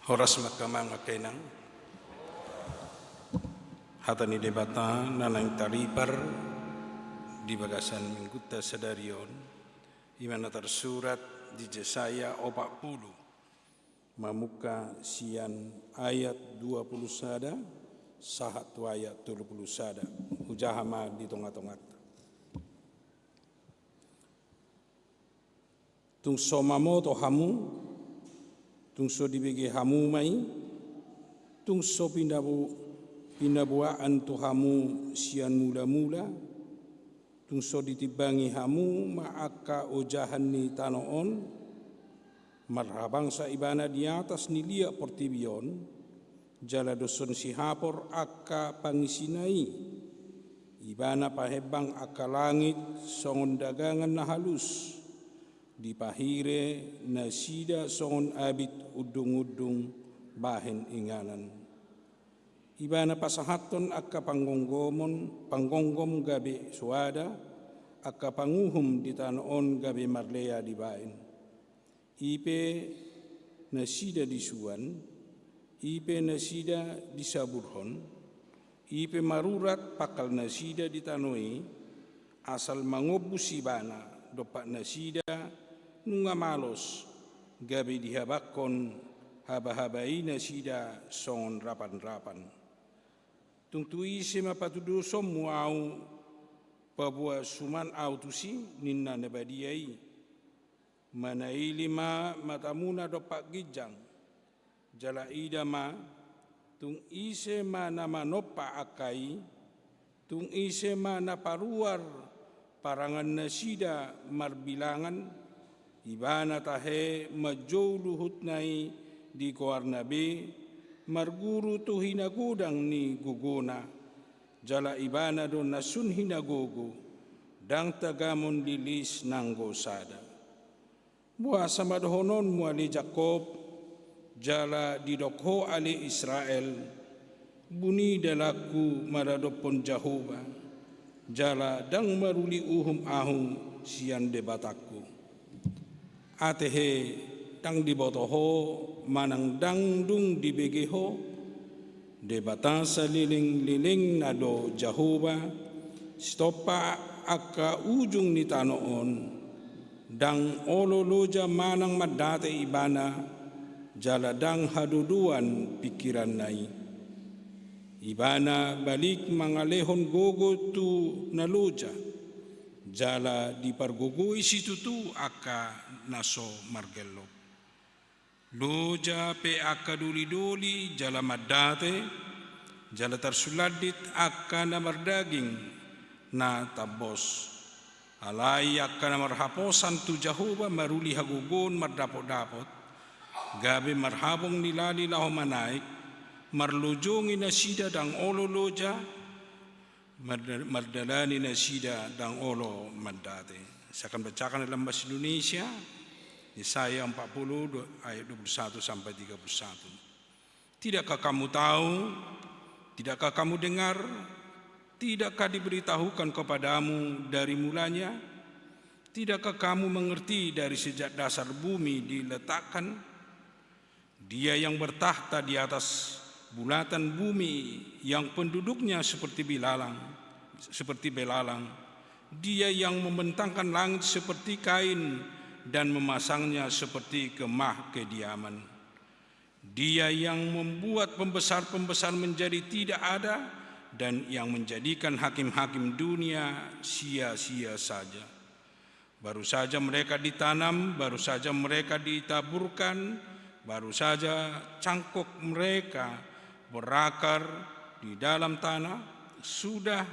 Horas ma angka amang, angka inang. Hata ni Debata na naeng taripar di bagasan minggunta sadari on, i ma na tarsurat di Jesaya opat pulu, mamungka sian ayat dua pulu sada sahat tu ayat tolu pulu sada. Hujaha ma di tongatonganta. Tung so mamoto hamu, tung so dibege hamu ma i, tung so pinabu-, pinaboaan tu hamu sian mulamula, tung so ditimbangi hamu ma angka ojahan ni tano on, marhabangsa ibana di atas ni liat portibi on, jala doshon sihapor angka pangisina i. Ibana pahembang angka langit songon dagangan na halus, dipahire nasida songon abit undungundung bahen inganan. Ibana pasahathon angka panggomgomon, panggomgom gabe soada, angka panguhum di tano on gabe marlea dibahen. I pe nasida disuan, i pe nasida disaburhon, i pe marurat pangkal nasida di tano i, asal mangombus ibana dompak nasida nunga malos, gabe dihabanghon habahaba i nasida songon rapanrapan. Tung tu ise ma patudosonmu ahu, paboa suman ahu tusi, ninna na badia i. Manaili ma matamuna dompak ginjang, jala ida ma, tung ise ma na manompa angka i, tung ise ma na paruar parangan nasida marbilangan, ibana tahe manjou luhutna i di goarna be, marguru tu hinagodang ni gogona, jala ibana do na sun hinagogo, ndang tagamon lilis nanggo sada. Boasa ma dohononmu ale Jakob, jala didok ho ale Israel, buni dalanku maradophon Jahowa, jala ndang maruli uhum ahu sian Debatangku. Atehe ndang diboto ho manang ndang dung dibege ho, Debata salelenglelengna do Jahowa, sitompa angka ujung ni tano on, ndang olo loja manang mandate ibana, jala ndang hadodoan pingkiranna i. Ibana balik mangalehon gogo tu na loja, jala dipargogoi situtu angka na so margellok. Loja pe angka dolidoli jala mandate, jala tarsulandit angka na mardaging na tambos. Alai angka na marhaposan tu Jahowa maruli hagogoon mardapotdapot, gabe marhabong ni lali laho manaek, marlojongi nasida ndang olo loja, marda-, mardalani nasida ndang olo mandate. Saya akan bacakan dalam bahasa Indonesia, Yesaya empat puluh ayat dua puluh satu sampai tiga puluh satu. Tidakkah kamu tahu? Tidakkah kamu dengar? Tidakkah diberitahukan kepadamu dari mulanya? Tidakkah kamu mengerti dari sejak dasar bumi diletakkan? Dia yang bertakhta di atas bulatan bumi, yang penduduknya seperti bilalang, seperti belalang. Dia yang membentangkan langit seperti kain dan memasangnya seperti kemah kediaman. Dia yang membuat pembesar-pembesar menjadi tidak ada dan yang menjadikan hakim-hakim dunia sia-sia saja. Baru saja mereka ditanam, baru saja mereka ditaburkan, baru saja cangkok mereka berakar di dalam tanah, sudah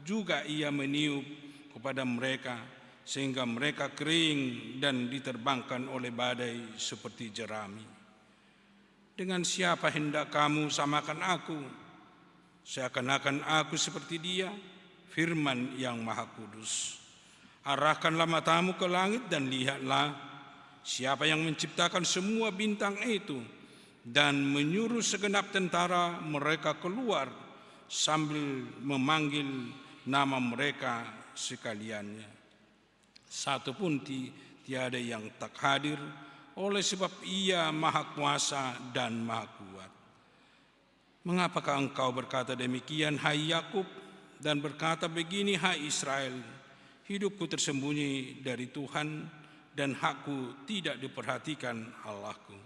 juga ia meniup kepada mereka, sehingga mereka kering dan diterbangkan oleh badai seperti jerami. Dengan siapa hendak kamu samakan aku? Seakan-akan aku seperti Dia, firman Yang Maha Kudus. Arahkanlah matamu ke langit dan lihatlah, siapa yang menciptakan semua bintang itu dan menyuruh segenap tentara mereka keluar sambil memanggil nama mereka sekaliannya. Satu pun ti-, tiada yang tak hadir, oleh sebab Ia Maha Kuasa dan Maha Kuat. Mengapakah engkau berkata demikian, hai Yakub, dan berkata begini, hai Israel, "Hidupku tersembunyi dari Tuhan, dan hakku tidak diperhatikan Allahku"?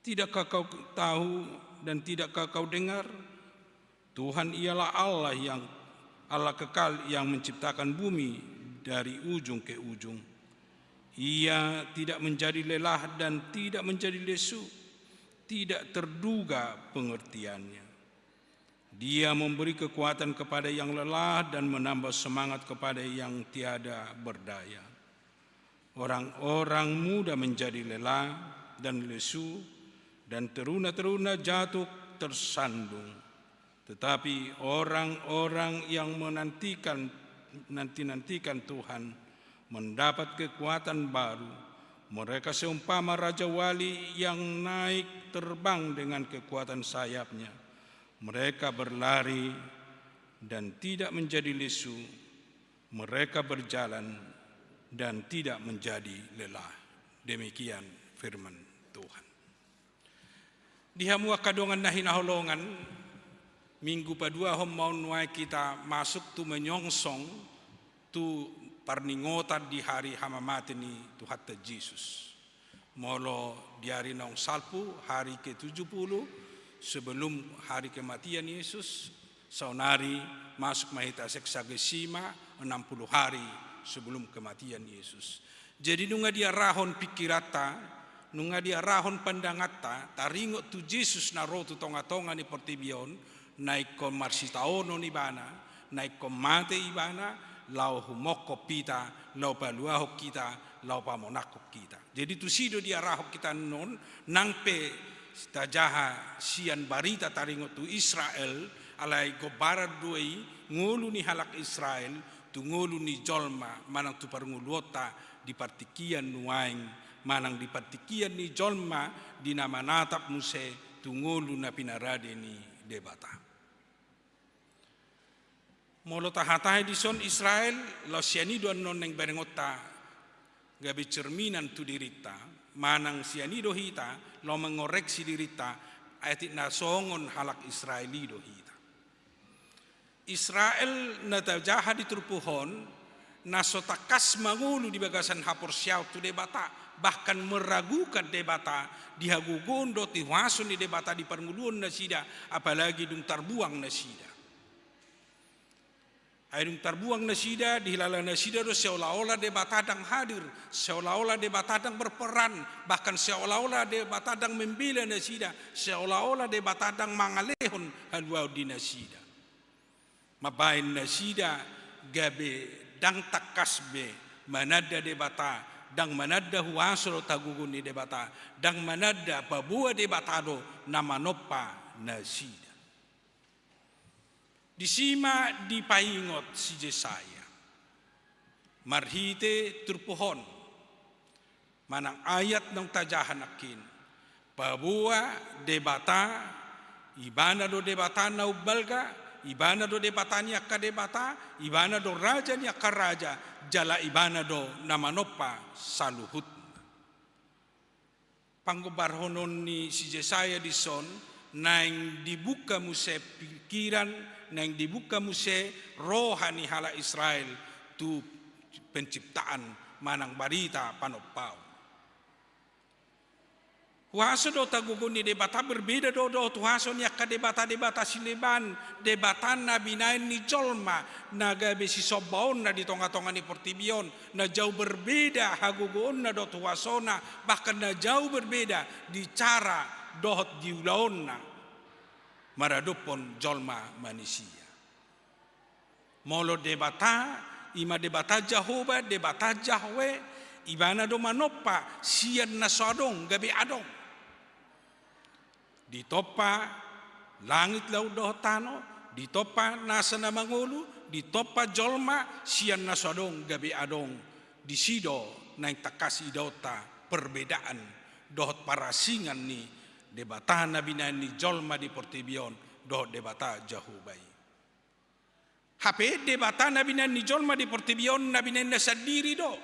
Tidakkah kau tahu dan tidakkah kau dengar? Tuhan ialah Allah yang, Allah kekal yang menciptakan bumi dari ujung ke ujung. Ia tidak menjadi lelah dan tidak menjadi lesu, tidak terduga pengertiannya. Dia memberi kekuatan kepada yang lelah dan menambah semangat kepada yang tiada berdaya. Orang-orang muda menjadi lelah dan lesu, dan teruna-teruna jatuh tersandung. Tetapi orang-orang yang menantikan, nanti-nantikan Tuhan mendapat kekuatan baru. Mereka seumpama raja wali yang naik terbang dengan kekuatan sayapnya. Mereka berlari dan tidak menjadi lesu. Mereka berjalan dan tidak menjadi lelah. Demikian firman Tuhan. Di hamu angka dongan na hinaholongan, Minggu paduahon ma on nuaeng hita masuk tu menyongsong tu parningotan di hari hamamate ni Tuhanta Jesus. Molo di ari naung salpu, hari ketujuh puluh sebelum hari kematian Yesus, saonari masuk ma hita seksagesima, enam puluh hari sebelum kematian Yesus. Jadi nunga diarahon pingkiranta, nunga diarahon pandanganta, taringot tu Jesus na ro tu tonga-tonga ni portibi on, na ingkon marsitaonon ibana, na ingkon mate ibana, laho humongkop hita, laho paluahon hita, laho pamonanghon hita. Jadi tusi do diarahon hita annon, nang pe tajaha sian barita taringot tu Israel, alai gombaran do i ngolu ni halak Israel, tu ngolu ni jolma manang tu parngoluonta di partingkian nuaeng, manang di partingkian ni jolma di na manatap muse tu ngolu na pinarade ni Debata. Molo tahatai dison Israel, laos sian i do annon naeng berengonta gabe cerminan tu dirinta, manang sian i do hita, laho mengoreksi dirinta, atik na songon halak Israel i do hita. Israel na tajaha di turpuk on, na so tangkas mangolu di bagasan haporseaon tu Debata, bahkan meragukan Debata, di hagogoon dohot di huaso ni Debata di parngoluon nasida, apalagi dung tarbuang nasida. Ai dung tarbuang nasida, dihilala nasida do seolah-olah Debata ndang hadir, seolah-olah Debata ndang berperan, bahkan seolah-olah Debata ndang membela nasida, seolah-olah Debata ndang mangalehon haluaon di nasida. Mambahen nasida gabe ndang tangkas be mananda Debata, ndang mananda huaso dohot hagogoon ni Debata, ndang mananda paboa Debata do na manompa nasida. Disi ma dipaingot si Jesaya marhite turpuk on, manang ayat naung tajaha nangkin, paboa Debata, Ibana do Debata na umbalga, Ibana do Debata ni angka debata, Ibana do Raja ni angka raja, jala Ibana do na manompa saluhutna. Panggombarhonon ni si Jesaya dison, naeng dibuka muse pingkiran, naeng dibuka muse roha ni halak Israel tu penciptaan manang barita panompaon. Huaso dohot hagogoon ni Debata berbeda do dohot huaso ni angka debata-debata sileban, debata na binahen ni jolma, na gabe sisombaonna di tonga-tonga ni portibi on, na jau berbeda hagogoonna dohot huasona, bahkan na jau berbeda di cara dohot di ulaonna maradophon jolma manisia. Molo Debata, i ma Debata Jahowa, Debata Jahwe, ibana do manompa sian na so adong gabe adong. Ditompa langit, laut dohot tano, ditompa nasa na mangolu, ditompa jolma sian na so adong gabe adong. Disi do naeng tangkas idaonta perbedaan dohot parasingan ni Debata na binahen ni jolma di portibi on dohot Debata Jahowa i. Hape Debata na binahen ni jolma di portibi on na binahenna sandiri do.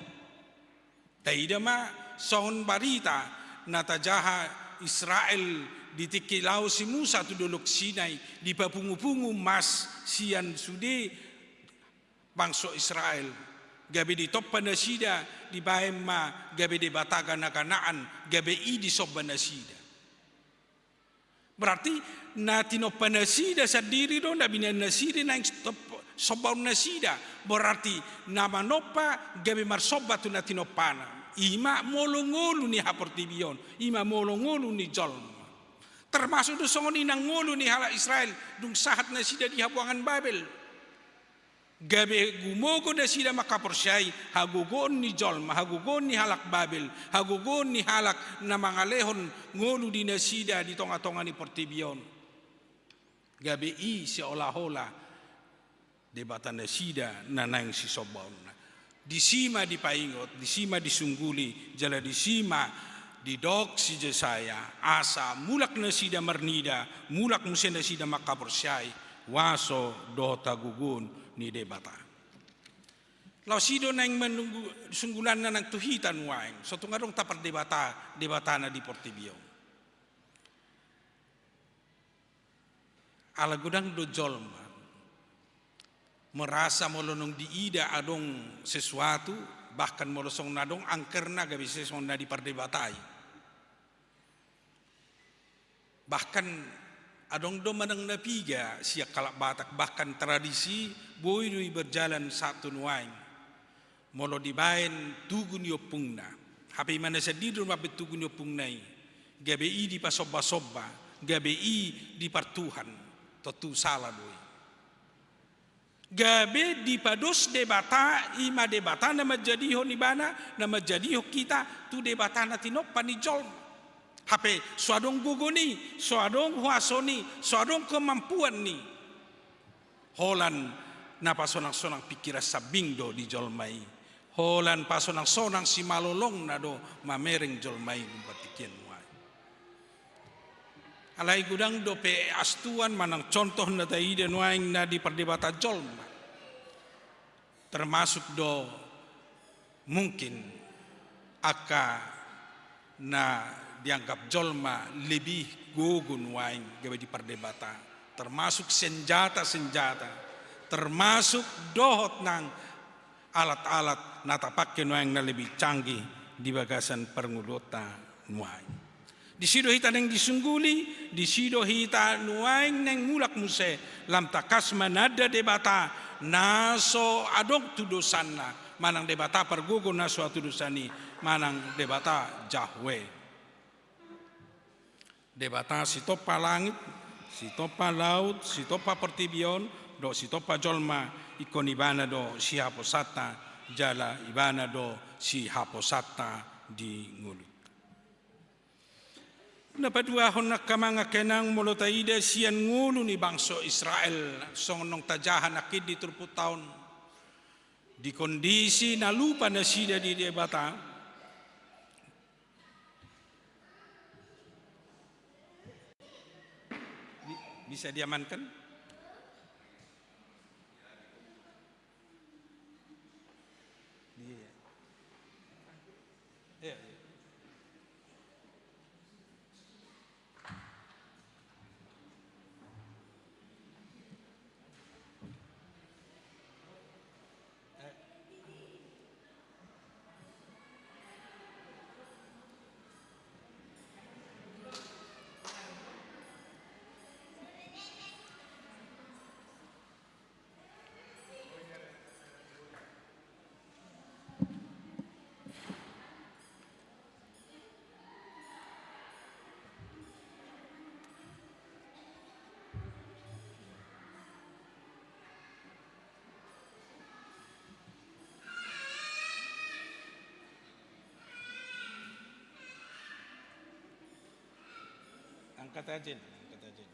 Taida ma songon barita na tajaha Israel di tingki laho si Musa tu Dolok Sinai, dipapungu-pungu mas sian sude bangso Israel. Gabe ditompa nasida, dibahen ma gabe debata gana-ganaan, gabe i disomba nasida. Berarti na tinompa nasida sandiri do na binahen nasida naeng sombaon nasida. Berarti na manompa gabe marsomba tu na tinompana. I ma molo ngolu ni haportibi on, i ma molo ngolu ni jolma. Termasuk do songon i nang ngolu ni halak Israel dung sahat nasida di habuangan Babel. Gabe gumogo nasida mangkaporseai hagogoon ni jolma, hagogoon ni halak Babel, hagogoon ni halak na mangalehon ngolu di nasida di tonga-tonga ni portibi on. Gabe i seolah-olah debata nasida na naeng sisombaonna. Disi ma dipaingot, disi ma disungguli, jala disi ma didok si Jesaya, asa mulak nasida marnida, mulak muse nasida mangkaporseai huaso dohot hagogoon ni Debata. Laos i do naeng manunggu sunggulanna nang tu hita nuaeng, so tung adong tapardebata, debatana di portibi on. Ala godang do jolma merasa molo nunga diida adong sesuatu, bahkan molo songon na adong angkerna gabe ise songon na dipardebatai. Bahkan adong do manang na piga sian halak Batak, bahkan tradisi boi do i berjalan sahat tu nuaeng. Molo dibaen tugu ni ompungna, hape ibana sandiri do mambaen tugu ni ompungna i, gabe i dipasomba-somba, gabe i dipartuhan, tontu sala do i. Gabe dipados Debata, i ma Debata na manjadihon ibana, na manjadihon hita tu debata na tinompa ni jolma. Hape so adong gogo ni, so adong huaso ni, so adong kemampuan ni. Holan na pasonang-sonang pingkiran sambing do di jolma i. Holan pasonang-sonang simalolongna do mamereng jolma i dung partingkian nuaeng. Alai godang dope astuan manang contoh na taida nuaeng na dipardebata jolma. Termasuk do mungkin angka na dianggap jolma lebih gogo nuaeng gabe dipardebata, termasuk senjata-senjata, termasuk dohot nang alat-alat na tapake nuaeng na lebih canggih di bagasan parngoluonta nuaeng. Disi do hita naeng disungguli, disi do hita nuaeng naeng mulak muse, lam tangkas mananda debata na so adong tudosanna, manang debata pargogo na so hatudosan i, manang Debata Jahwe. Debata sitompa langit, sitompa laut, sitompa portibi on, dohot sitompa jolma, ingkon ibana do sihaposanta, jala ibana do sihaposanta di ngolunta. Na paduahon angka amang angka inang, molo taida sian ngolu ni bangso Israel, songon naung tajaha nangkin di turpukta on, di kondisi na lupa nasida di Debata. Bi-, bisa diamankan? Iya. Iya, iya. Angkat aja, angkat aja.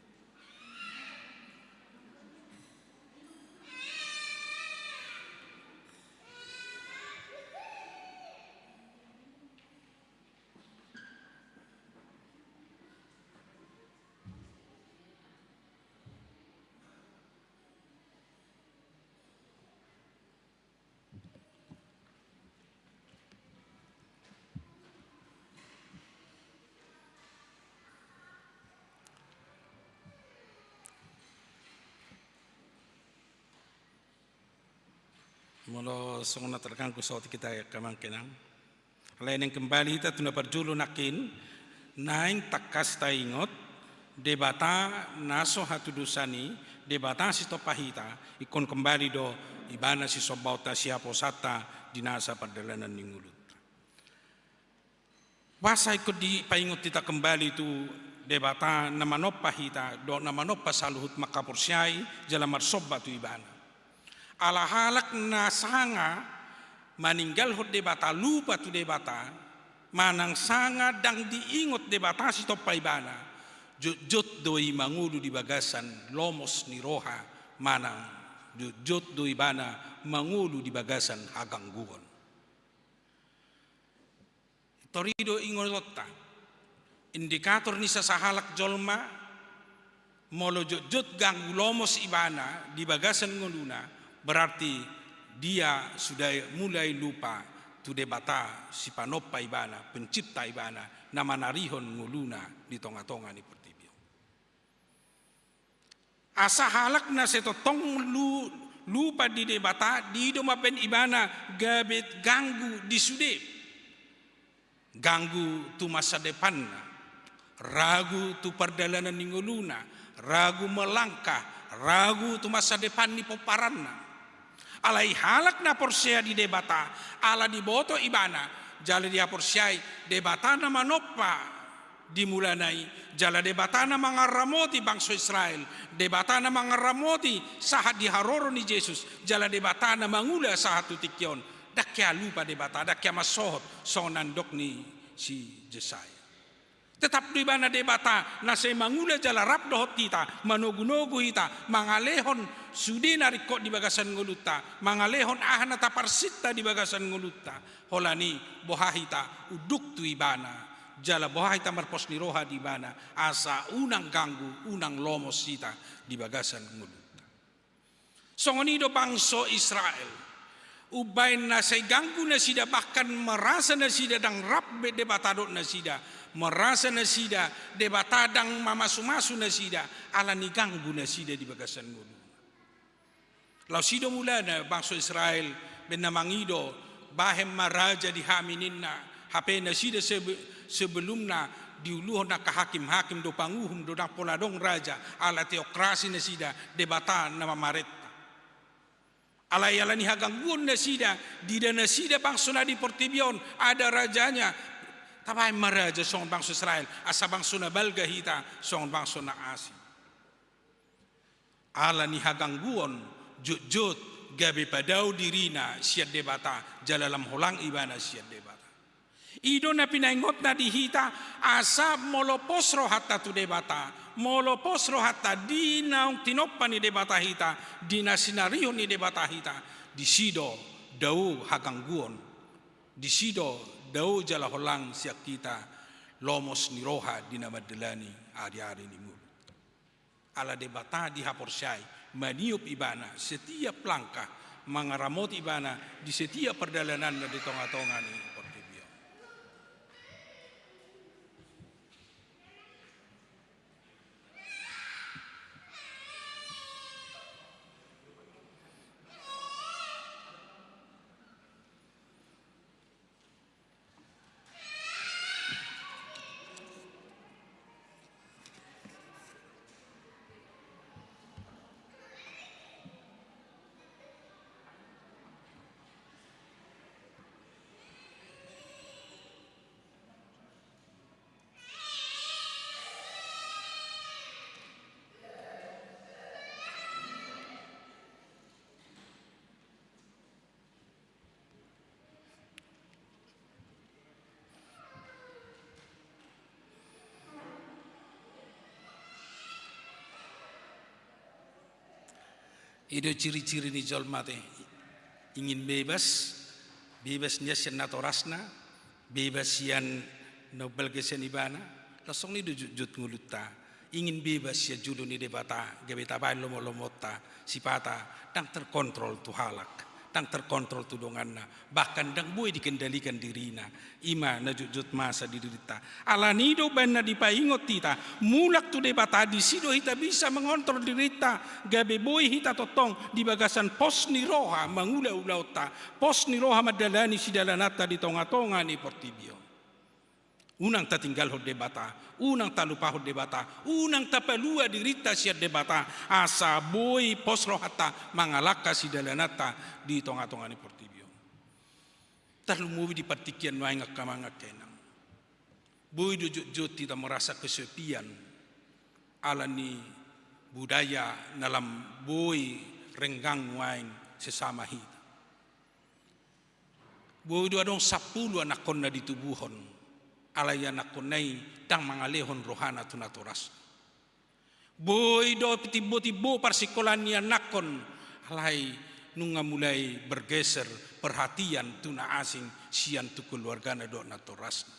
Molo songon na targanggu saotik hita angka amang inang, alai naeng kembali hita tu na parjolo nangkin, naeng tangkas taingot, Debata na so hatudosan i, Debata sitompa hita, ingkon kembali do Ibana sisombaonta, sihaposanta di nasa pardalanan ni ngolunta. Boasa ingkon dipaingot hita kembali tu Debata na manompa hita, dohot na manompa saluhut mangkaporseai jala marsomba tu Ibana? Ala halak na sanga maninggalhon Debata, lupa tu Debata, manang sanga ndang diingot Debata sitompa ibana, jotjot do i mangolu di bagasan lomos ni roha, manang jotjot do ibana mangolu di bagasan hagangguon. Tor i do ingotonta, indikator ni sasahalak jolma, molo jotjot ganggu, lomos ibana di bagasan ngoluna, berarti dia sudah mulai lupa tu Debata sipanompa ibana, pencipta ibana, na manarihon ngoluna di tongatonga ni portibi on. Asa halak na sai tongtong lu-, lupa di Debata, diida ma baen ibana gabe ganggu di sude. Ganggu tu masa depanna, ragu tu pardalanan ni ngoluna, ragu melangkah, ragu tu masa depan ni pomparanna. Alai halak na porsea di Debata, ala diboto ibana, jala dihaporseai Debata na manompa di mulana i, jala Debata na mangaramoti bangso Israel, Debata na mangaramoti sahat di haroro ni Jesus, jala Debata na mangula sahat tu tingki on. Ndang hea lupa Debata, ndang hea mansohot songon na nidok ni si Jesaya. Tetap do ibana Debata na sai mangula jala rap dohot hita, manogunogu hita, mangalehon sude na ringkot di bagasan ngolunta, mangalehon aha na taparsinta di bagasan ngolunta. Holan i boha hita unduk tu ibana, jala boha hita marpos ni roha di ibana, asa unang ganggu, unang lomos hita di bagasan ngolunta. Songon i do bangso Israel. Umbaen na sai ganggu nasida, bahkan merasa nasida ndang rap be Debata dohot nasida, merasa nasida Debata ndang mamasumasu nasida, ala ni ganggu nasida di bagasan ngoluna. Laos i do mulana bangso Israel, baen na mangido, bahen ma raja di hami ninna, hape nasida sebe-, sebelumna diuluhon angka hakim-hakim do, panguhum do, ndang pola adong raja, ala teokrasi nasida, Debata na mamarenta. Alai ala ni hagangguon nasida, diida nasida bangso na di portibi on ada rajanya, tabahen ma raja songon bangso Israel, asa bangso na balga hita songon bangso na asing. Ala ni hagangguon, jotjot gabe padao dirina sian Debata, jala lam holang ibana sian Debata. I do na pinaingotna di hita, asa molo pos rohanta tu Debata, molo pos rohanta di naung tinompa ni Debata hita, di na sinarihon ni Debata hita, disi do dao hagangguon, disi do dao jala holang sian hita lomos ni roha di na mandalani ari-ari ni ngolu. Ala Debata dihaporseai, maniop ibana setiap langkah, mangaramoti ibana di setiap pardalananna di tongatonga ni portibi on. I do ciri-ciri ni jolma te. Ingin bebas, bebas nian sian natorasna, bebas sian na umbalga sian ibana. Laos songon i do jotjot ngolunta. Ingin bebas sian jolo ni Debata, gabe tabaen lomo-lomonta, sipata ndang terkontrol tu halak, ndang terkontrol tu donganna, bahkan ndang boi dikendalikan dirina. I ma na jotjot masa di dirinta. Alani i do umbahen na dipaingot hita, mulak tu Debata, disi do hita bisa mengontrol dirinta, gabe boi hita tongtong di bagasan pos ni roha mangula ulaonta, pos ni roha mandalani sidalananta di tonga-tonga ni portibi on. Unang tatinggalhon Debata, unang talupahon Debata, unang tapalua dirinta sian Debata, asa boi pos rohanta mangalangka sidalananta di tonga-tonga ni portibi on. Tarlumobi di partingkian nuaeng, angka amang, angka inang. Boi do jotjot hita merasa kesepian ala ni budaya na lam boi renggang nuaeng sesama hita. Boi do adong sampulu anakkon na ditubuhon, alai anakkonna i ndang mangalehon rohana tu natorasna. Boi do timbo-timbo parsingkolaan ni anakkon, alai nunga mulai bergeser perhatian tu na asing sian tu keluargana dohot natorasna.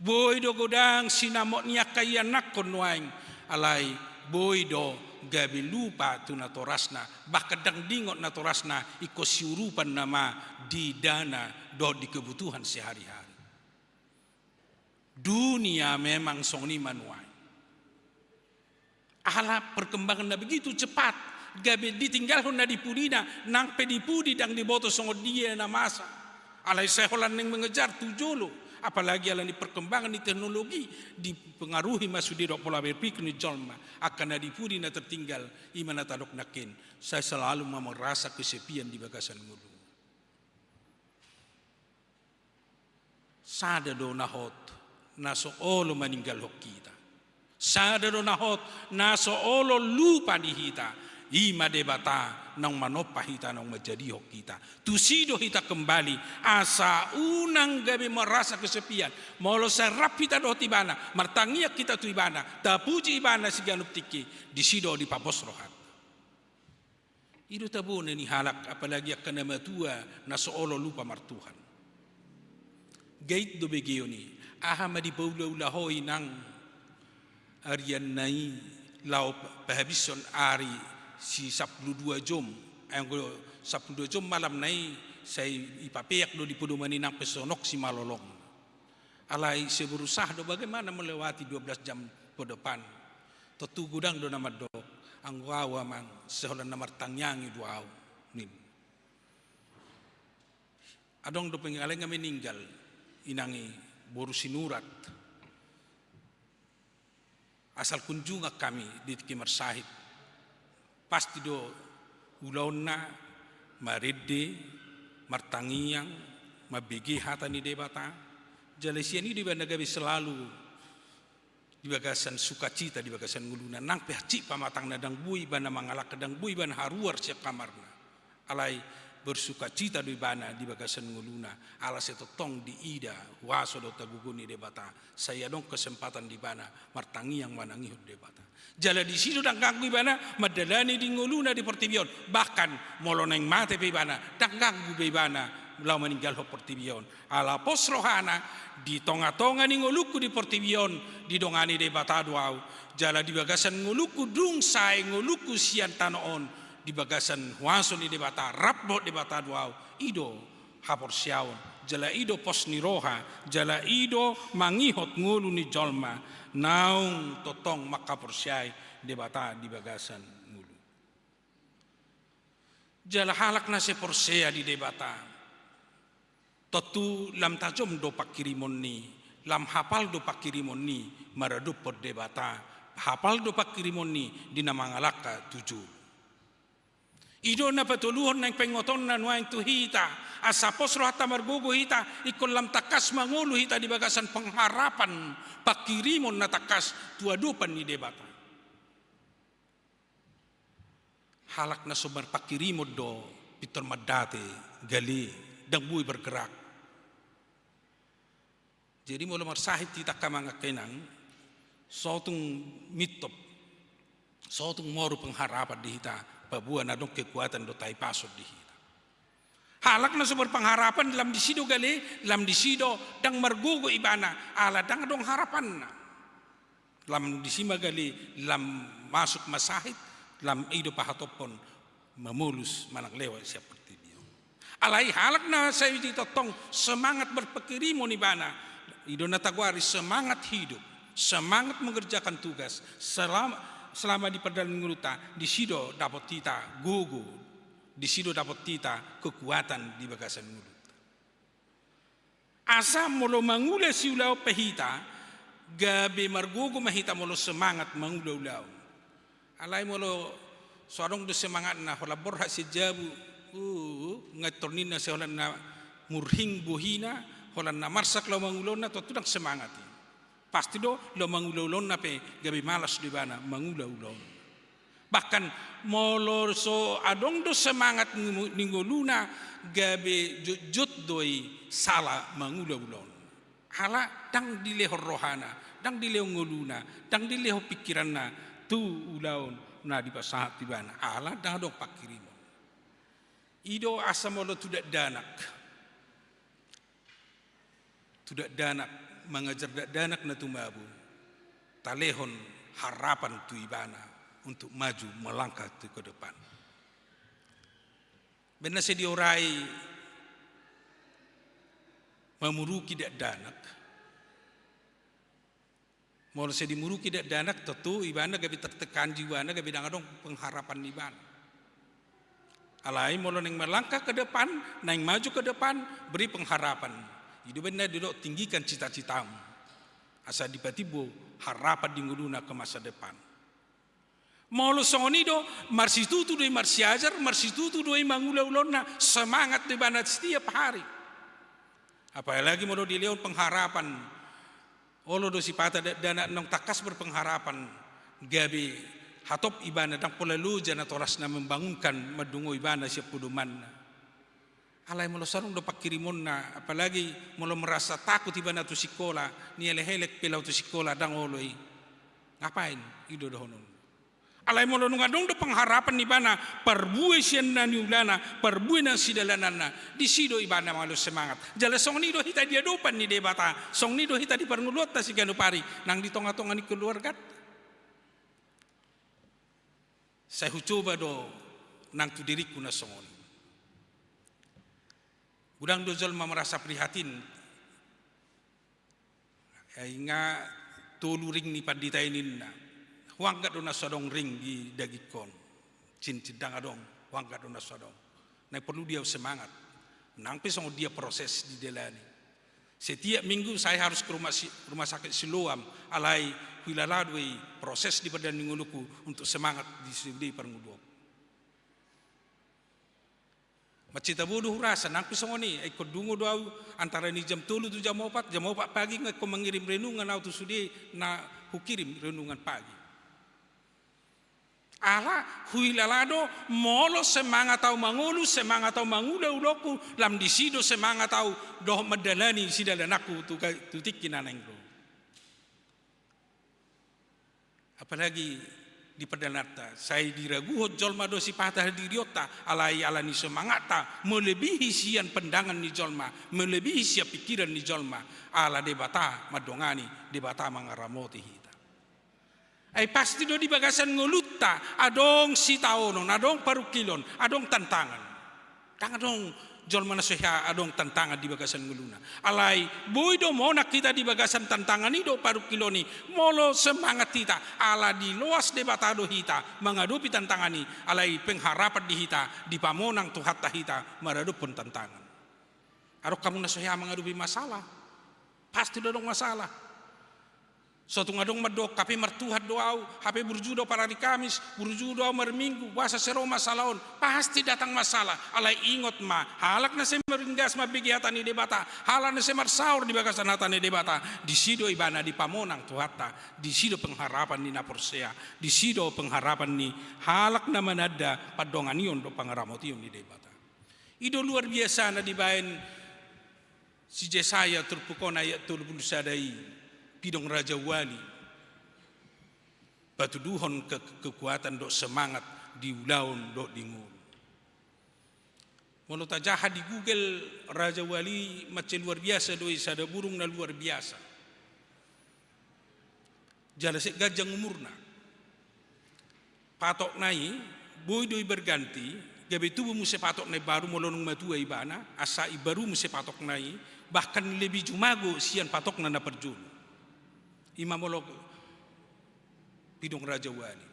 Boi do godang sinamot ni angka ianakkon nuaeng, alai boi do gabe lupa tu natorasna, bahkan ndang diingot natorasna ingkon siurupan nama di dana dohot di kebutuhan sehari-hari. Dunia memang songon i ma nuaeng. Ala perkembangan na begitu cepat, gabe ditinggalhon na di pudina, nang pe di pudi ndang diboto songon dia na masa. Alai sai holan naeng mengejar tu jolo, apalagi ala ni perkembangan ni teknologi, dipengaruhi ma sude dohot pola berpikir ni jolma, angka na di pudi na tertinggal, i ma na tadok nangkin, sai selalu ma merasa kesepian di bagasan ngolu. Sada do na hot, na so olo maninggalhon hita. Sada do na hot, na so olo lupa di hita. I ma Debata naung manompa hita, naung manjadihon hita. Tusi do hita kembali, asa unang gabe merasa kesepian. Molo sai rap hita dohot Ibana, martangiang hita tu Ibana, tapuji Ibana siganup tingki, disi do dipapos rohanta. I do tabona ni halak, apalagi angka na matua, na so olo lupa martuhan. Gait do begeon i, aha ma dipaula-ula ho, inang, arianna i laho pahabishon ari si sampulu dua jom, anggo sampulu dua jom malamna i, sai ipapeak do di podoman i nang pe sonok simalolong. Alai sai berusaha do bagaimana melewati dua belas jam ke depan. Tontu godang do na mandok, anggo au, amang, sai holan na martangiangi do au, ninna. Adong dope, alai nga meninggal inang i, boru Sinurat. Asal kunjungan hami di tingki marsahit. Pasti do ulaonna marende, martangiang, mambege hata ni Debata. Jala sian i do ibana gabe selalu di bagasan sukacita di bagasan ngoluna. Nang pe hansit pamatangna, ndang boi ibana mangalangka, ndang boi ibana haruar sian kamarna. Alai bersukacita do ibana di bagasan ngoluna, ala sai tongtong diida huaso dohot hagogoon ni Debata, sai adong kesempatan di ibana martangiang manangihon Debata. Jala disi do ndang ganggu ibana mandalani di ngoluna di portibi on. Bahkan molo naeng mate pe ibana, ndang ganggu be ibana laho maninggalhon portibi on. Ala pos rohana, di tonga-tonga ni ngolungku di portibi on, didongani Debata do au. Jala di bagasan ngolungku, dung sae ngolungku sian tano on, di bagasan huaso ni Debata, rap dohot Debata do au. I do haporseaon, jala i do pos ni roha, jala i do mangihot ngolu ni jolma, naung tongtong manghaporseai Debata di bagasan ngolu. Jala halak na sai porsea di Debata, tontu lam tajom do panghirimon ni, lam hapal do panghirimon ni maradophon Debata, hapal do panghirimon ni di na mangalangka tu jolo. I do na patoluhon naeng paingotonna nuaeng tu hita, asa pos rohanta, margogo hita, ingkon lam tangkas mangolu hita di bagasan pengharapan panghirimon na tangkas tu adopan ni Debata. Halak na so marpanghirimon do pintor mandate, gale, ndang boi bergerak. Jadi molo marsahit hita, angka amang, angka inang, so tung mintop, so tung moru pengharapan di hita, paboa na adong kekuatan do taipason di hita. Halak na so berpengharapan lam disi do gale, lam disi do ndang margogo ibana, ala ndang adong harapanna. Lam disi ma gale, lam masuk masahit, lam i do pahatophon mamolus manang lewat sian portibi on. Alai halak na sai ditongtong semangat berpenghirimon ibana, i do na tagoari semangat hidup, semangat mengerjakan tugas, selama, selama di pardalanan ngolunta, disi do dapot hita gogo, disi do dapot hita kekuatan di bagasan ngolunta. Asa molo mangula siulaon pe hita, gabe margogo ma hita molo semangat mangula ulaon. Alai molo so adong do semangatna, holan borhat sian jabu, uh, nga torninna sai holan na murhing bohina, holan na marsak laho mangula ulaonna, tontu ndang semangat i. Pasti do laho mangula ulaonna pe gabe malas do ibana mangula ulaonna. Bahkan molo so adong do semangat ngu-, ni ngoluna, gabe jotjot do i sala mangula ulaonna. Ala ndang dilehon rohana, ndang dilehon ngoluna, ndang dilehon pikiranna tu ulaon na dipasahat ibana. Ala ndang adong panghirimon. I do asa molo tu dakdanak, tu dakdanak, mangajar dakdanak na tumabo, talehon harapan tu ibana untuk maju melangkah tu ke depan. Baen na sai diorai mamuruki dakdanak. Molo sai dimuruki dakdanak, tontu ibana gabe tertekan jiwana, gabe ndang adong pengharapan ni ibana. Alai molo naeng melangkah ke depan, naeng maju ke depan, beri pengharapan. I do baen na didok tinggikan cita-citamu. Asa dipatimbo harapan di ngoluna ke masa depan. Molo songon i do, marsitutu do i marsiajar, marsitutu do i mangula ulaonna, semangat do ibana setiap hari. Apalagi molo dilehon pengharapan, olo do sipata dakdanak naung tangkas berpengharapan, gabe hatop ibana, ndang pola loja natorasna membangunkan mandungo ibana sian podomanna. Alai molo so adong do panghirimonna, apalagi molo merasa takut ibana tu sikola, nielek-elek pe laho tu sikola, ndang olo i. Ngapain? I do dohonon. Alai molo nunga adong do pengharapan ni ibana, parbue sian na niulana, parbue na sidalananna, disi do ibana mangalehon semangat. Jala songon i do hita di adopan ni Debata, songon i do hita di parngoluonta siganup ari, nang di tonga-tonga ni keluarganta. Sai hucoba do nang tu diringku na songon i. Godang do jolma merasa prihatin. Ai nga tolu ring ni pandita i ninna. Huanggat do na so adong ring di dagingkon. Cincin ndang adong, huanggat do na so adong. Naeng porlu dia semangat. Nang pe songon dia proses didalani. Setiap minggu saya harus ke rumah si-, rumah sakit Siloam, alai huilala do i proses di pardalanan ni ngolungku untuk semangat di sude parngoluonku. Mansai tabo do hurasa, nang pe songon i, ai ingkon dungo do au antara ni jam tolu tu jam opat, jam opat pagi nga ingkon mangirim renungan au tu sude na hukirim renungan pagi. Ala huilala do, molo semangat au mangolu, semangat au mangula ulaonku, lam disi do semangat au dohot mandalani sidalananku tu ka-, tu tingki na naeng ro. Apalagi di pardalananta, sai diraguhon jolma do sipata dirionta, alai ala ni semangatta, melebihi sian pandangan ni jolma, melebihi sian pikiran ni jolma, ala Debata mandongani, Debata mangaramoti hita. Ai pasti do di bagasan ngolunta adong sitaonon, adong parungkilon, adong tantangan. Ndang adong jolma na so hea adong tantangan di bagasan ngoluna. Alai boi do monang hita di bagasan tantangan i dohot parungkilon i, molo semangat hita, ala diloas Debata do hita mangadopi tantangan i, alai pengharapan di hita, dipamonang Tuhanta hita maradophon tantangan. Adong hamu na so hea mangadopi masalah? Pasti do adong masalah. So tung adong mandok, hape martuhan do au, hape burju do au parari Kamis, burju do au marminggu, boasa sai ro masalah on? Pasti datang masalah. Alai ingot ma, halak na sai maringgas mambege hata ni Debata, halak na sai marsaor di bagasan hata ni Debata, disi do ibana dipamonang Tuhanta, disi do pengharapan ni na porsea, disi do pengharapan ni halak na mananda pandonganion dohot pangaramotion ni Debata. I do luar biasa na dibaen si Jesaya turpuk on ayat tolu pulu sada i, pidong raja wali. Patuduhon ke-, kekuatan dohot semangat di ulaon dohot di ngolu. Molo tajaha di Google, Raja Wali mansai luar biasa do i, sada burung na luar biasa. Jala sek ganjang umurna. Patokna i boi do i berganti, gabe tubu muse patok na imbaru molo dung matua ibana, asa imbaru muse patokna i, bahkan lebih jumago sian patokna na parjolo. Ima molo pidong Raja Wali.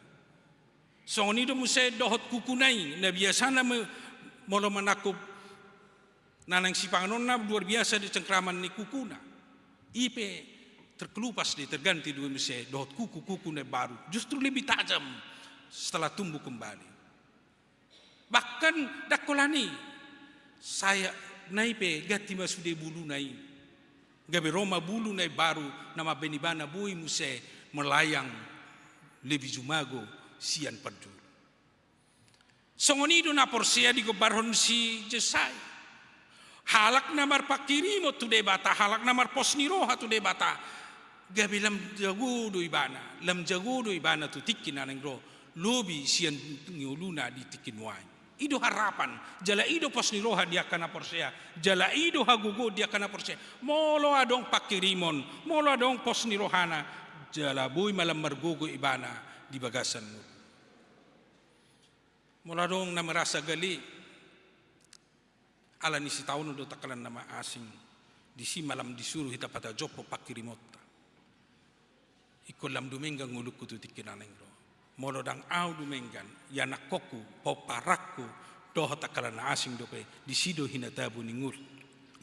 Songon i do muse dohot kukuna i, na biasana me-, molo manangkup na naeng sipanganonna luar biasa di cengkraman ni kukuna. I pe terkelupas do i, terganti do i muse dohot kuku-kuku na baru, justru lebih tajam setelah tumbuh kembali. Bahkan ndang holan i, sayapna i pe ganti ma sude buluna i. Gabe ro ma bulu na imbaru na mambaen ibana boi muse melayang lebih jumago sian parjolo. Songon i do na porsea digombarhon si Jesaya. Halak na marpanghirimon tu Debata, halak na marpos ni roha tu Debata, gabe lam jago do ibana, lam jago do ibana tu tingki na naeng ro, lobi sian ngoluna di tingki nuaeng. I do harapan, jala i do pos ni roha di angka na porsea, jala i do hagogoon di angka na porsea. Molo adong panghirimon, molo adong pos ni rohana, jala boi ma lam margogo ibana di bagasan ngolu. Molo adong na merasa gale, ala ni sitaonon do tangkalan na asing, disi ma lam disuru hita patajophon panghirimonta. Ingkon lam dumenggan ngolungku tu tingki na naeng ro. Molo ndang ahu dumenggan, ianakhonhu, pomparanku, dohot tangkalan na asing dope, disi do hinatabo ni ngolu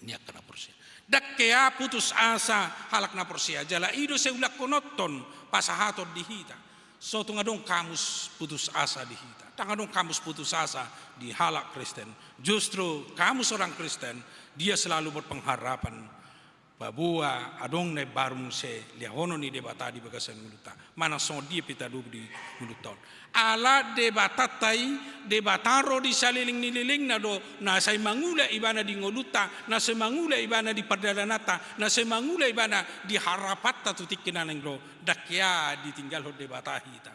ni angka na porsea. Ndang hea putus asa halak na porsea, jala i do sai ulangkononhon pasahaton di hita. So tung adong kamus putus asa di hita. Ndang adong kamus putus asa di halak Kristen. Justru kamus orang Kristen, dia selalu berpengharapan, paboa adong na imbaru muse lehonon ni Debata di bagasan ngolunta. Manang songon dia pe tadomu di ngolunta on. Ala Debatanta i, Debata ro di saleleng ni lelengna do, na sai mangula ibana di ngolunta, na sai mangula ibana di pardalananta, na sai mangula ibana di harapanta tu tingki na naeng ro. Ndang hea ditinggalhon Debata hita.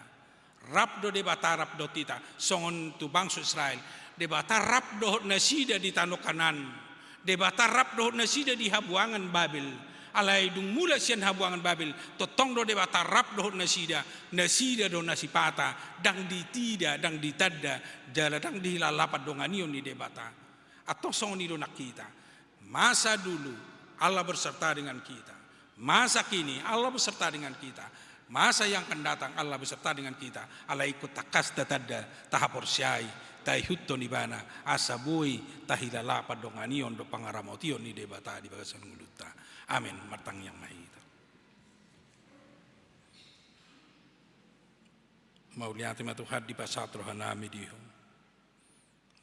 Rap do Debata rap dohot hita, songon tu bangso Israel. Debata rap dohot nasida di tano Kanaan. Debata rap dohot nasida di habuangan Babel. Alai dung mulak sian habuangan Babel, tongtong do Debata rap dohot nasida, nasida do na sipata, ndang ditida, ndang ditanda, jala ndang dihilala pandonganion ni Debata. Antong songon i do nang hita. Masa dulu, Allah berserta dengan kita. Masa kini, Allah berserta dengan kita. Masa yang akan datang, Allah berserta dengan kita. Alai ingkon tangkas tatanda, tahaporseai, taihuthon ibana, asa boi tahilala pandonganion dohot pangaramotion ni Debata di bagasan ngolunta. Amen. Martangiang ma hita. Mauliate ma Tuhan, dipasahat rohanami di Ho.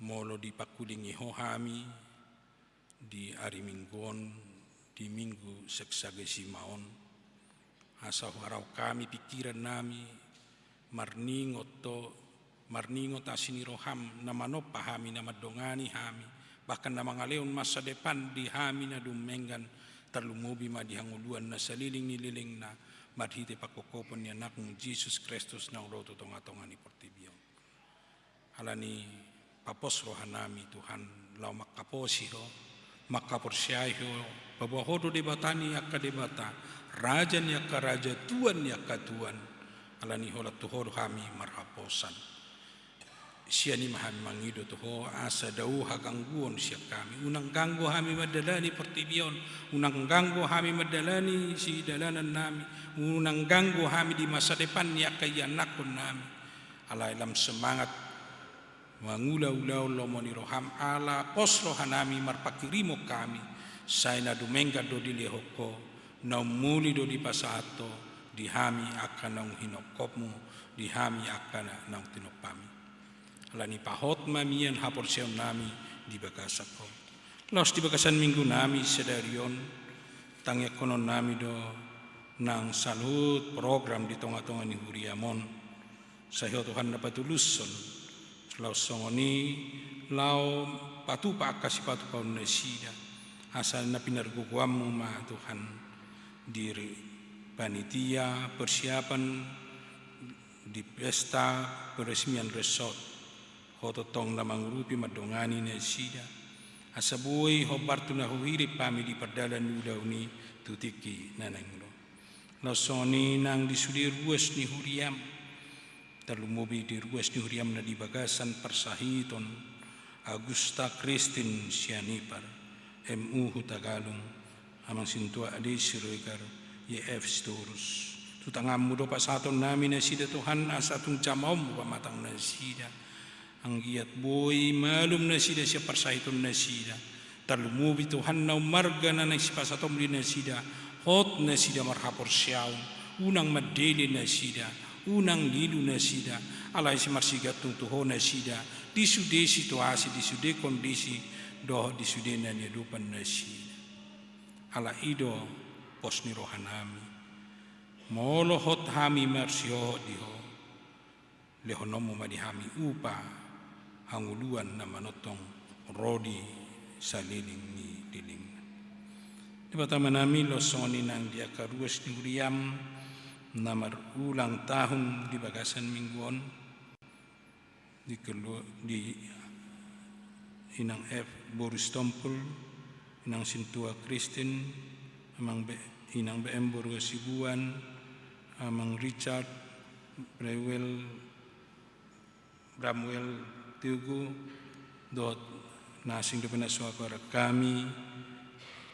Molo dipangkulingi Ho hami di ari Minggu on, di Minggu Sexagesima on, asa huharahon hami pingkirannami, marningot Ho, marningot asi ni roham, na manompa hami, na mandongani hami, bahkan na mangalehon masa depan di hami na dumenggan, tarlumobi ma di hangoluan na saleleng ni lelengna, marhite pangkophopon ni Anakmu Jesus Kristus naung ro tu tongatonga ni portibi on. Alani i pos rohanami Tuhan, laho mangkaposi Ho, mangkaporseai Ho, paboa Ho do Debata ni angka debata, Raja ni angka raja, Tuan ni angka tuan. Alani i holan tu Ho do hami marhaposan. Sian i ma hami mangido tu Ho, asa dao hagangguon sian hami. Unang ganggu hami mandalani portibi on, unang ganggu hami mandalani sidalanannami, unang ganggu hami di masa depan ni angka ianakhonnami. Alai lam semangat mangula ulaon lomo ni roham, ala pos rohanami marpanghirimon hami, sai na dumenggan do dilehon Ho, na ummuli do dipasahat Ho di hami angka naung hinongkopmu, di hami angka na, naung tinompami. Alani i pahot ma mian haporseaonnami di bagasan Ho. Laos di bagasan minggunami sadari on, tangiangkononnami do nang saluhut program di tongatonga ni huriam on. Sai Ho Tuhan na patulushon, laos songon i laho patupa angka sipatupaon nasida, asa na pinargogoanmu ma Tuhan di panitia persiapan di pesta peresmian resort Ho tongtong na mangurupi mandongani nasida, asa boi hombar tu na huhirim hami di pardalanan ni ulaon i tu tingki na naeng ro. Laos songon i nang di sude ruas ni huriam, tarlumobi di ruas ni huriam na di bagasan parsahiton Agusta Christine Sianipar, M U Hutagalung, Amang Sintua Ade Siregar, Y F Sitorus. Tu tanganmu do pasahatonnami nasida Tuhan, asa tung jamaonmu pamatang nasida. Anggiat boi malum nasida sian parsahiton nasida. Tarlumobi Tuhan na ummarga na naeng sipasahatonmu di nasida, hot nasida marhaporseaon, unang mandele nasida, unang lilu nasida, alai sai marsigantung tu Ho nasida, di sude situasi, di sude kondisi, dohot di sude na niadopan nasida. Ala i do pos ni rohanami. Molo hot hami marsihohot di Ho, lehononmu ma di hami upa hangoluan na manongtong ro di saleleng ni lelengna. Debata Amanami, laos songon i nang di angka ruas ni huriam na marulang tahun di bagasan minggu on, di kelu-, di Inang F boru Sitompul, Inang Sintua Christine, Amang Be-, Inang B M boru Hasibuan, Amang Richard, Brewel, Bramwel Teguh, dohot na asing dope na so agoran hami,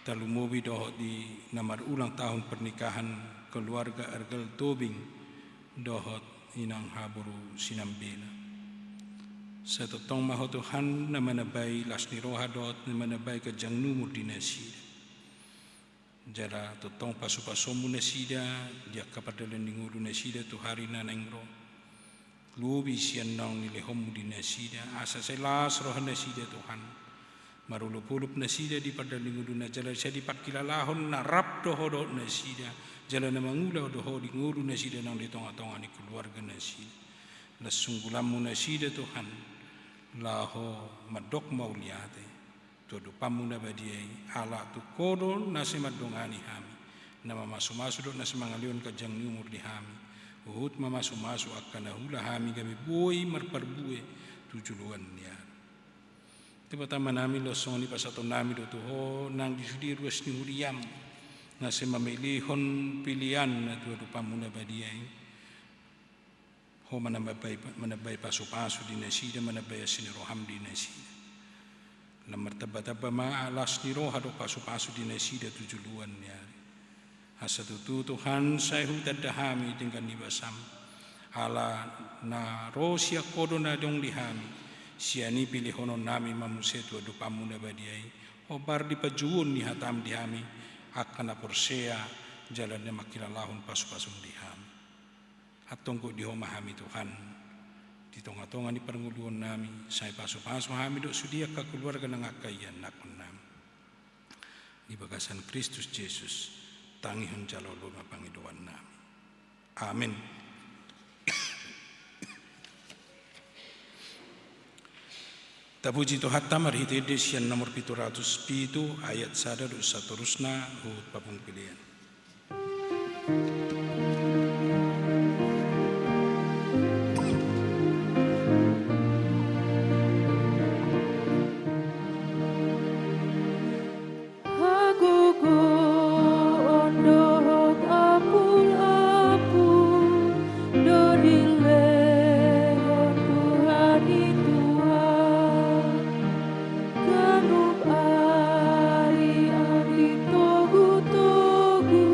tarlumobi dohot di na marulang tahun pernikahan keluarga Argal Tobing, dohot Inang Haboru Sinambela. Sai tongtong ma Ho Tuhan na manambai las ni roha dohot na manambai ganjang ni umur di nasida. Jala tongtong pasupasuonmu nasida di angka pardalanan ni ngolu nasida tu ari na naeng ro. Lobi sian naung nilehonmu di nasida, asa sai las roha nasida Tuhan. Marolopolop nasida di pardalanan ni ngoluna jala sai dipangkilalahon na rap do Ho dohot nasida, jala na mangula do Ho di ngolu nasida nang di tongatonga ni keluarga nasida. Las unggulanmu nasida Tuhan, laho mandok mauliate tu adopanmu na badia i, ala tu Ho do na sai mandongani hami, na mamasumasu dohot na sai mangalehon ganjang ni umur di hami, huhut mamasumasu angka na hula hami gabe boi marparbue tu joloan ni ari. Debata Amanami, laos songon i pasahatonnami do tu Ho nang di sude ruas ni huriam, na sai mamelehon peleanna tu adopanmu na badia i. Ho manambai, manambai pasupasu di nasida, manambai asi ni roham di nasida. Lam martambatamba ma las ni roha dohot pasupasu di nasida tu joloan ni ari. Asa tutu Tuhan sai hutanda hami denggan ni basam. Ala na ro sian Ho do na adong di hami, sian i pelehononnami ma muse tu adopanmu na badia i, hombar di panjouon ni hatam di hami, angka na porsea jala na mangkilalahon pasupasum di hami. Antong gok di Ho ma hami Tuhan, di tongatonga ni parngoluonnami, sai pasupasu hami dohot sude angka keluarga nang angka ianakkonnami. Di bagasan Kristus Jesus, tangihon jala oloi ma pangidoannami. Amen. Tapuji Tuhanta marhite ende sian nomor pitu ratus pitu ayat sada dohot saterusna, huhut papung pelean. Hagogoon dohot apulapul do dilehon Tuhan i tu ahu. Ganup ari ahu ditogutogu,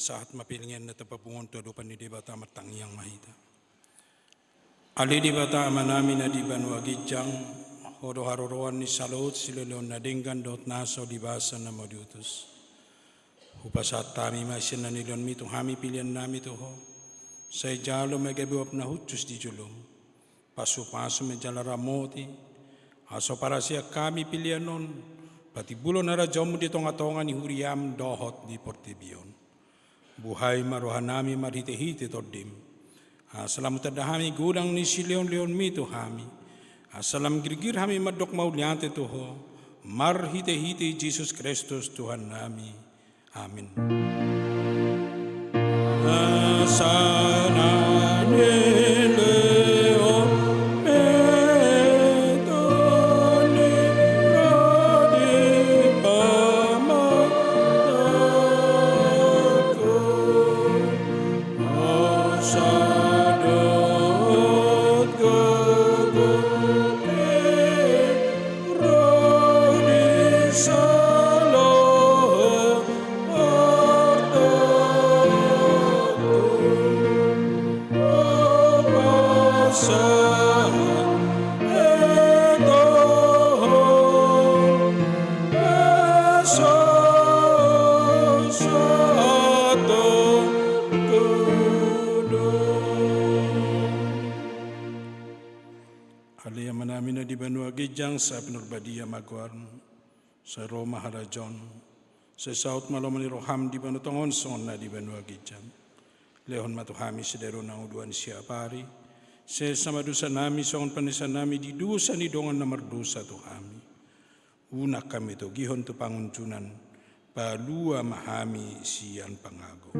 Sahat ma pelean na tapapungu tu adopan ni Debata. Martangiang ma hita. Ale Debata Amanami na di banua ginjang, Ho do haroroan ni saluhut silehonlehon na denggan dohot na so di basa na mau diutus. Hupasahat hami ma sian na nilehonmi tu hami peleannami tu Ho. Sai jalo ma gabe uap na hushus di jolom. Pasupasu ma jala ramoti, asa huparaseang hami pelean on patimbulhon harajaonmu di tongatonga ni huriam dohot di portibi on. Buhai ma rohanami marhitehite Tondim, asa lam hutanda hami godang ni silehonlehonmi tu hami, asa lam girgir hami mandok mauliate tu Ho, marhitehite Jesus Kristus Tuhannami. Amin. Asa na nilehonmi toni ro di pamatangku, asa dohot gogo Ale Amanami na di banua ginjang, sai pinarbadia ma goarmu, sai ro ma harajaonmu, sai saut ma lomo ni roham di banua tonga on songon na di banua ginjang. Lehon ma tu hami sadari on hangoluan siapari, sesa ma dosanami songon panesanami di dosa ni dongan na mardosa tu hami. Unang hami togihon tu pangunjunan, palua ma hami sian pangago.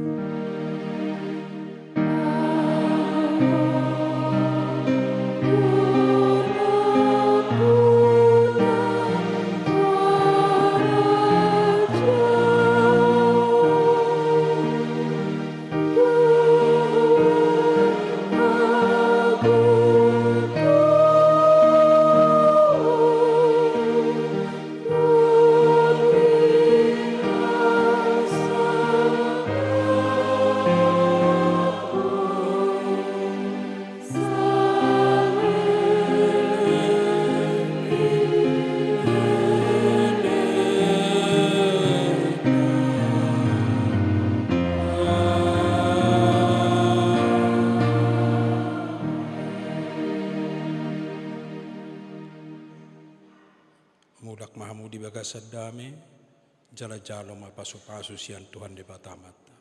Mulak ma hamu di bagasan dame, jala jalo ma pasupasu sian Tuhan Debata Amanta.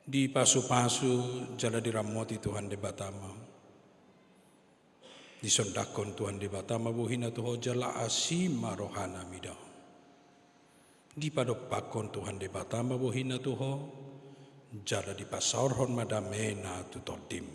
Dipasupasu jala diramoti Tuhan Debata ma. Disondangkon Tuhan Debata ma bohina tu ho jala asi ma rohana mida ho. Dipadompakkon Tuhan Debata ma bohina tu ho, jala dipasaorhon ma damena tu tondim.